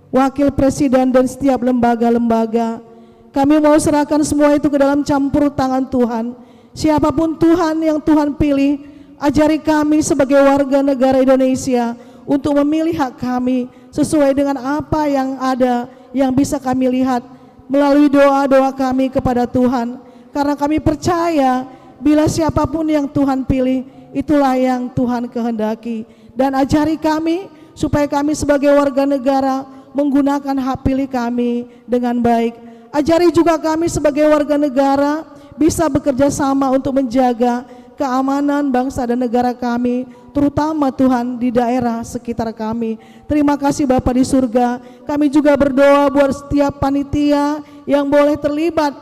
wakil presiden, dan setiap lembaga-lembaga. Kami mau serahkan semua itu ke dalam campur tangan Tuhan. Siapapun Tuhan yang Tuhan pilih, ajari kami sebagai warga negara Indonesia untuk memilih hak kami sesuai dengan apa yang ada, yang bisa kami lihat melalui doa-doa kami kepada Tuhan. Karena kami percaya, bila siapapun yang Tuhan pilih, itulah yang Tuhan kehendaki. Dan ajari kami, supaya kami sebagai warga negara menggunakan hak pilih kami dengan baik. Ajari juga kami sebagai warga negara bisa bekerja sama untuk menjaga keamanan bangsa dan negara kami, terutama Tuhan di daerah sekitar kami. Terima kasih Bapa di surga. Kami juga berdoa buat setiap panitia yang boleh terlibat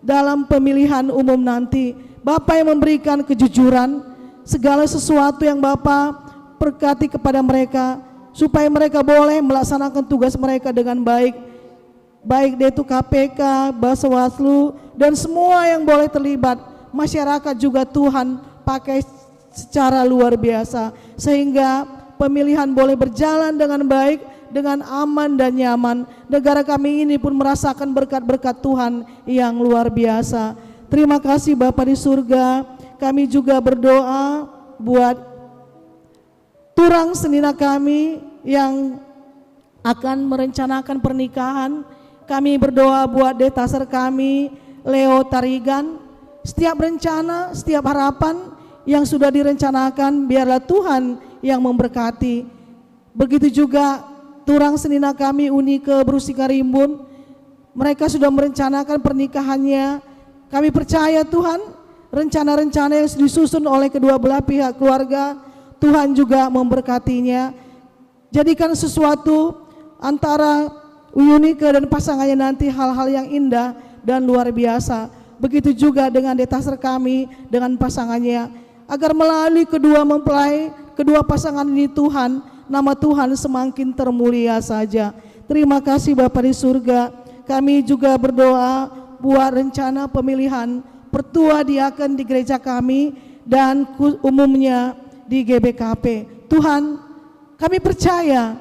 dalam pemilihan umum nanti. Bapa yang memberikan kejujuran, segala sesuatu yang Bapa berkati kepada mereka, supaya mereka boleh melaksanakan tugas mereka dengan baik. Baik dia itu K P K, Bawaslu, dan semua yang boleh terlibat, masyarakat juga Tuhan pakai secara luar biasa, sehingga pemilihan boleh berjalan dengan baik, dengan aman dan nyaman. Negara kami ini pun merasakan berkat-berkat Tuhan yang luar biasa. Terima kasih Bapa di surga. Kami juga berdoa buat turang senina kami yang akan merencanakan pernikahan. Kami berdoa buat detaser kami, Leo Tarigan. Setiap rencana, setiap harapan yang sudah direncanakan, biarlah Tuhan yang memberkati. Begitu juga turang senina kami, Unike Beru Sikarimbun. Mereka sudah merencanakan pernikahannya. Kami percaya, Tuhan, rencana-rencana yang disusun oleh kedua belah pihak keluarga, Tuhan juga memberkatinya. Jadikan sesuatu antara Yunike dan pasangannya nanti hal-hal yang indah dan luar biasa. Begitu juga dengan detaser kami, dengan pasangannya, agar melalui kedua mempelai, kedua pasangan ini, Tuhan, nama Tuhan semakin termulia saja. Terima kasih, Bapa di surga. Kami juga berdoa buat rencana pemilihan pertua diaken di gereja kami dan ku-, umumnya di G B K P. Tuhan, kami percaya,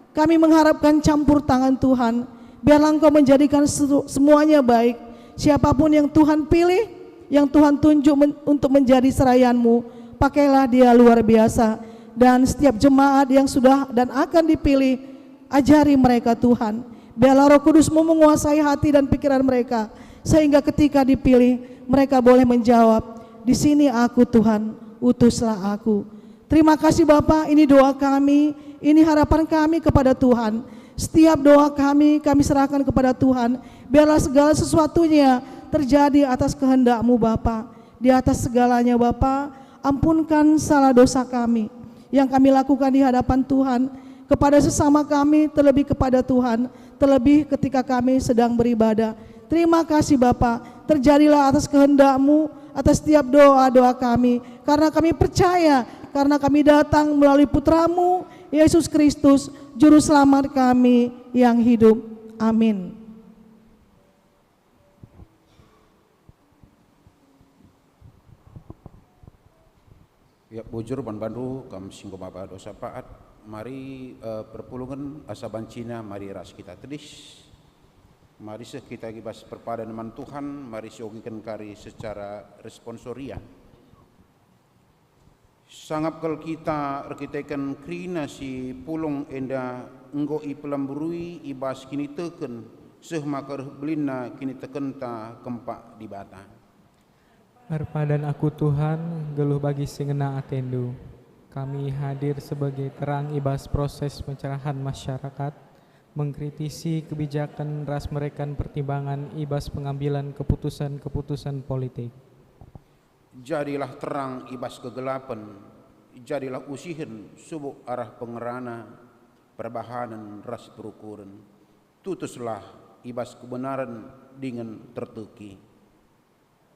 kami mengharapkan campur tangan Tuhan. Biarlah Engkau menjadikan sesu-, semuanya baik. Siapapun yang Tuhan pilih, yang Tuhan tunjuk men-, untuk menjadi serayanmu, pakailah dia luar biasa. Dan setiap jemaat yang sudah dan akan dipilih, ajari mereka, Tuhan. Biarlah Roh Kudus-Mu menguasai hati dan pikiran mereka, sehingga ketika dipilih, mereka boleh menjawab, "Di sini aku, Tuhan, utuslah aku." Terima kasih, Bapa, ini doa kami, ini harapan kami kepada Tuhan. Setiap doa kami, kami serahkan kepada Tuhan. Biarlah segala sesuatunya terjadi atas kehendak-Mu, Bapa. Di atas segalanya, Bapa, ampunkan salah dosa kami yang kami lakukan di hadapan Tuhan, kepada sesama kami, terlebih kepada Tuhan, terlebih ketika kami sedang beribadah. Terima kasih, Bapa. Terjadilah atas kehendak-Mu, atas setiap doa-doa kami. Karena kami percaya, karena kami datang melalui Putra-Mu, Yesus Kristus, Juru Selamat kami yang hidup. Amin. Ya, bujur man bandu, kam si enggo maba dosa paat. Mari, eh, perpulungen asa bancina, mari ras kita tedis. Mari seh kita i bas perpadan man Tuhan, mari siogiken kari secara responsoria. Sangap kal kita erkiteken kerina si pulung enda enggo ipelamburui i bas kiniteken, seh maka reh belinna kinitekenta kempak Dibata. Erpadan aku, Tuhan, geluh bagi si ngena atendu. Kami hadir sebagai terang i bas proses pencerahan masyarakat, mengkritisi kebijakan ras mereken pertimbangan i bas pengambilan keputusan-keputusan politik. Jadilah terang i bas kegelapen, jadilah usihen subuk arah pengerana, perbahanen ras perukuren. Tutuslah i bas kebenaren dingen terteki.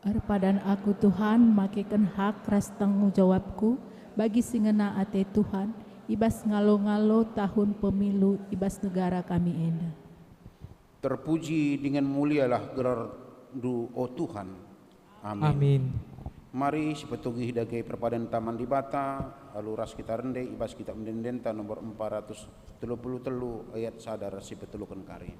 Erpadan aku, Tuhan, makeken hak ras tanggung jawabku bagi si ngena ate Tuhan i bas ngalo-ngalo tahun pemilu i bas negara kami enda. Terpuji dingen mulialah gelarNdu, o Tuhan. Amin. Amin. Mari sipetugih dage perpadan taman Dibata, alu ras kita rende i bas Kitab Ende-endenta nomor empat ratus telu puluh telu ayat sada ras sipeteluken kari.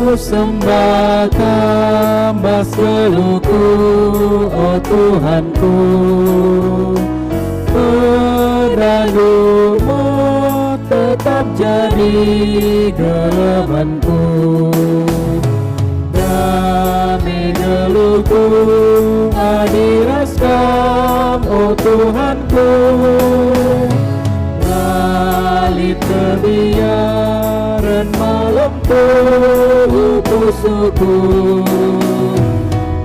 Ku sembah Kam bas geluhku, o Tuhanku. PedanNdu me tetap jadi geluhku. Dame geluhku adi ras Kam, o Tuhanku. Lalap kebiaren malem tu pusuhku.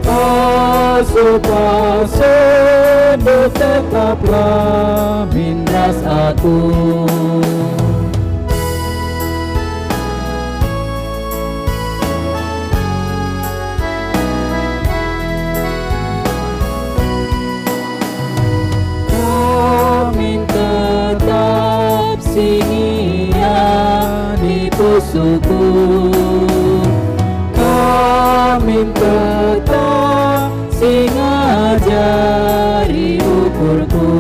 Pasu-pasuNdu tetaplah min ras aku. Kam min tetap si ngiani pusuhku. Kam min tetap si ngajari ukurku.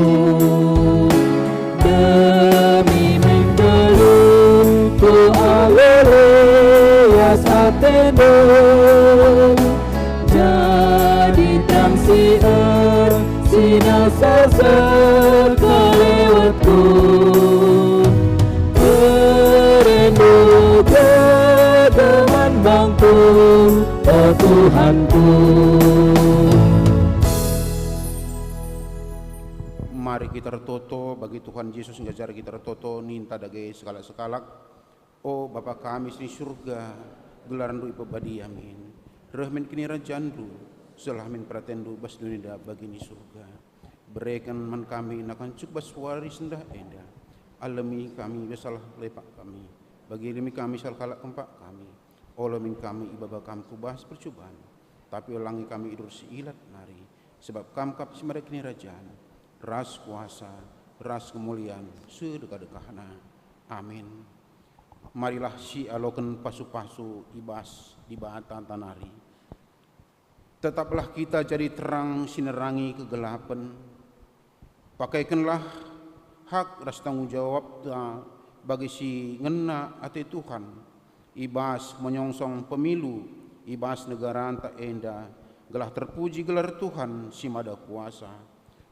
Demi min geluhku alu lias ateNdu. Jadi terang si er-, si nasa sekelewetku. Tuhanku. Mari kita ertoto bagi Tuhan Jesus ngajari kita ertoto, ninta dage sekalak-sekalak. O Bapa kami si i Surga, gelarNdu ipebadia min. Reh min kinirajanNdu, seh min peratenndu bas doni enda bagi i Surga. Bereken man kami nakan cukup bas wari sendah enda. Alemi kami bas salah lepak kami, bagi alemi kami salah kalak kempak kami. Ola min kami ibaba Kam ku bas percuban, tapi olangi kami i bas si ilat nari, sebab Kam kap si mada kinirajan, ras kuasa, ras kemulian, sedekah-dekahna. Amin. Marilah sialoken pasu-pasu i bas Dibata nari. Tetaplah kita jadi terang si nerangi kegelapen. Pakaikenlah hak ras tanggung jawabta bagi si ngena ate Tuhan i bas menyongsong pemilu i bas negaranta enda, gelah terpuji gelar Tuhan si mada kuasa.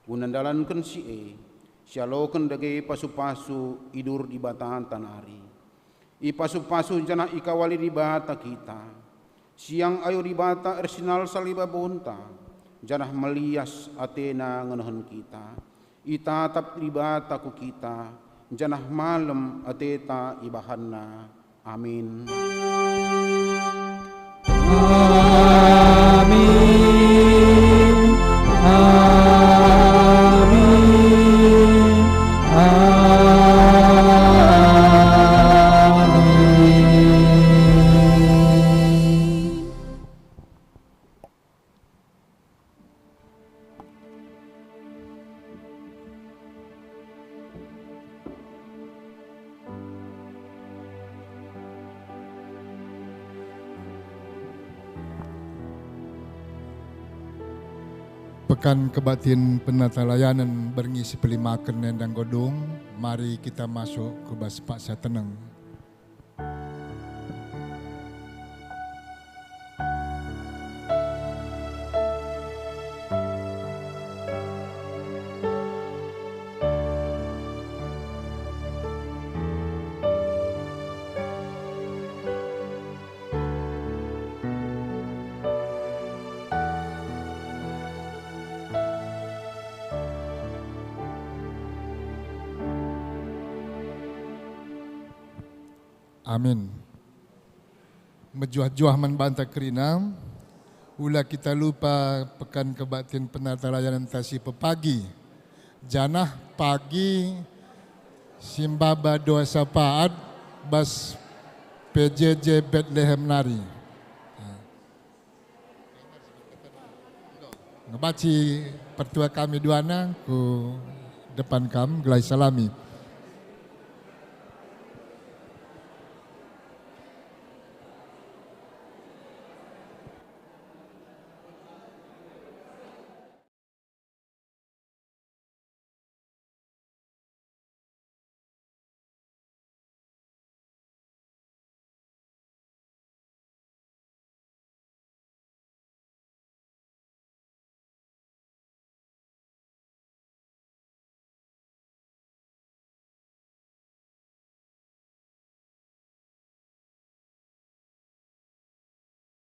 Guna ndalanken si e, sialoken dage pasu-pasu i bas Dibatanta nari. Ipasu-pasu janah ikawali Dibata kita. Siang ayo Dibata ersinalsal i babonta, janah melias ateNa ngenehen kita. Itatap Dibata ku kita, janah malem ateta ibahanNa. Amin. Amin. Amin. Amin. Pekan Kebaktin Penatalayanen berngi si pelimaken enda enggo dung, mari kita masuk ku bas paksa teneng. Amin. Mejuah-juah man banta kerina, ula kita lupa Pekan Kebaktin Penatalayanenta si pepagi, janah pagi si maba dua sapaat bas P J J Betlehem nari. Ngebaci pertua kami duana ku depan kam, gelah isalami.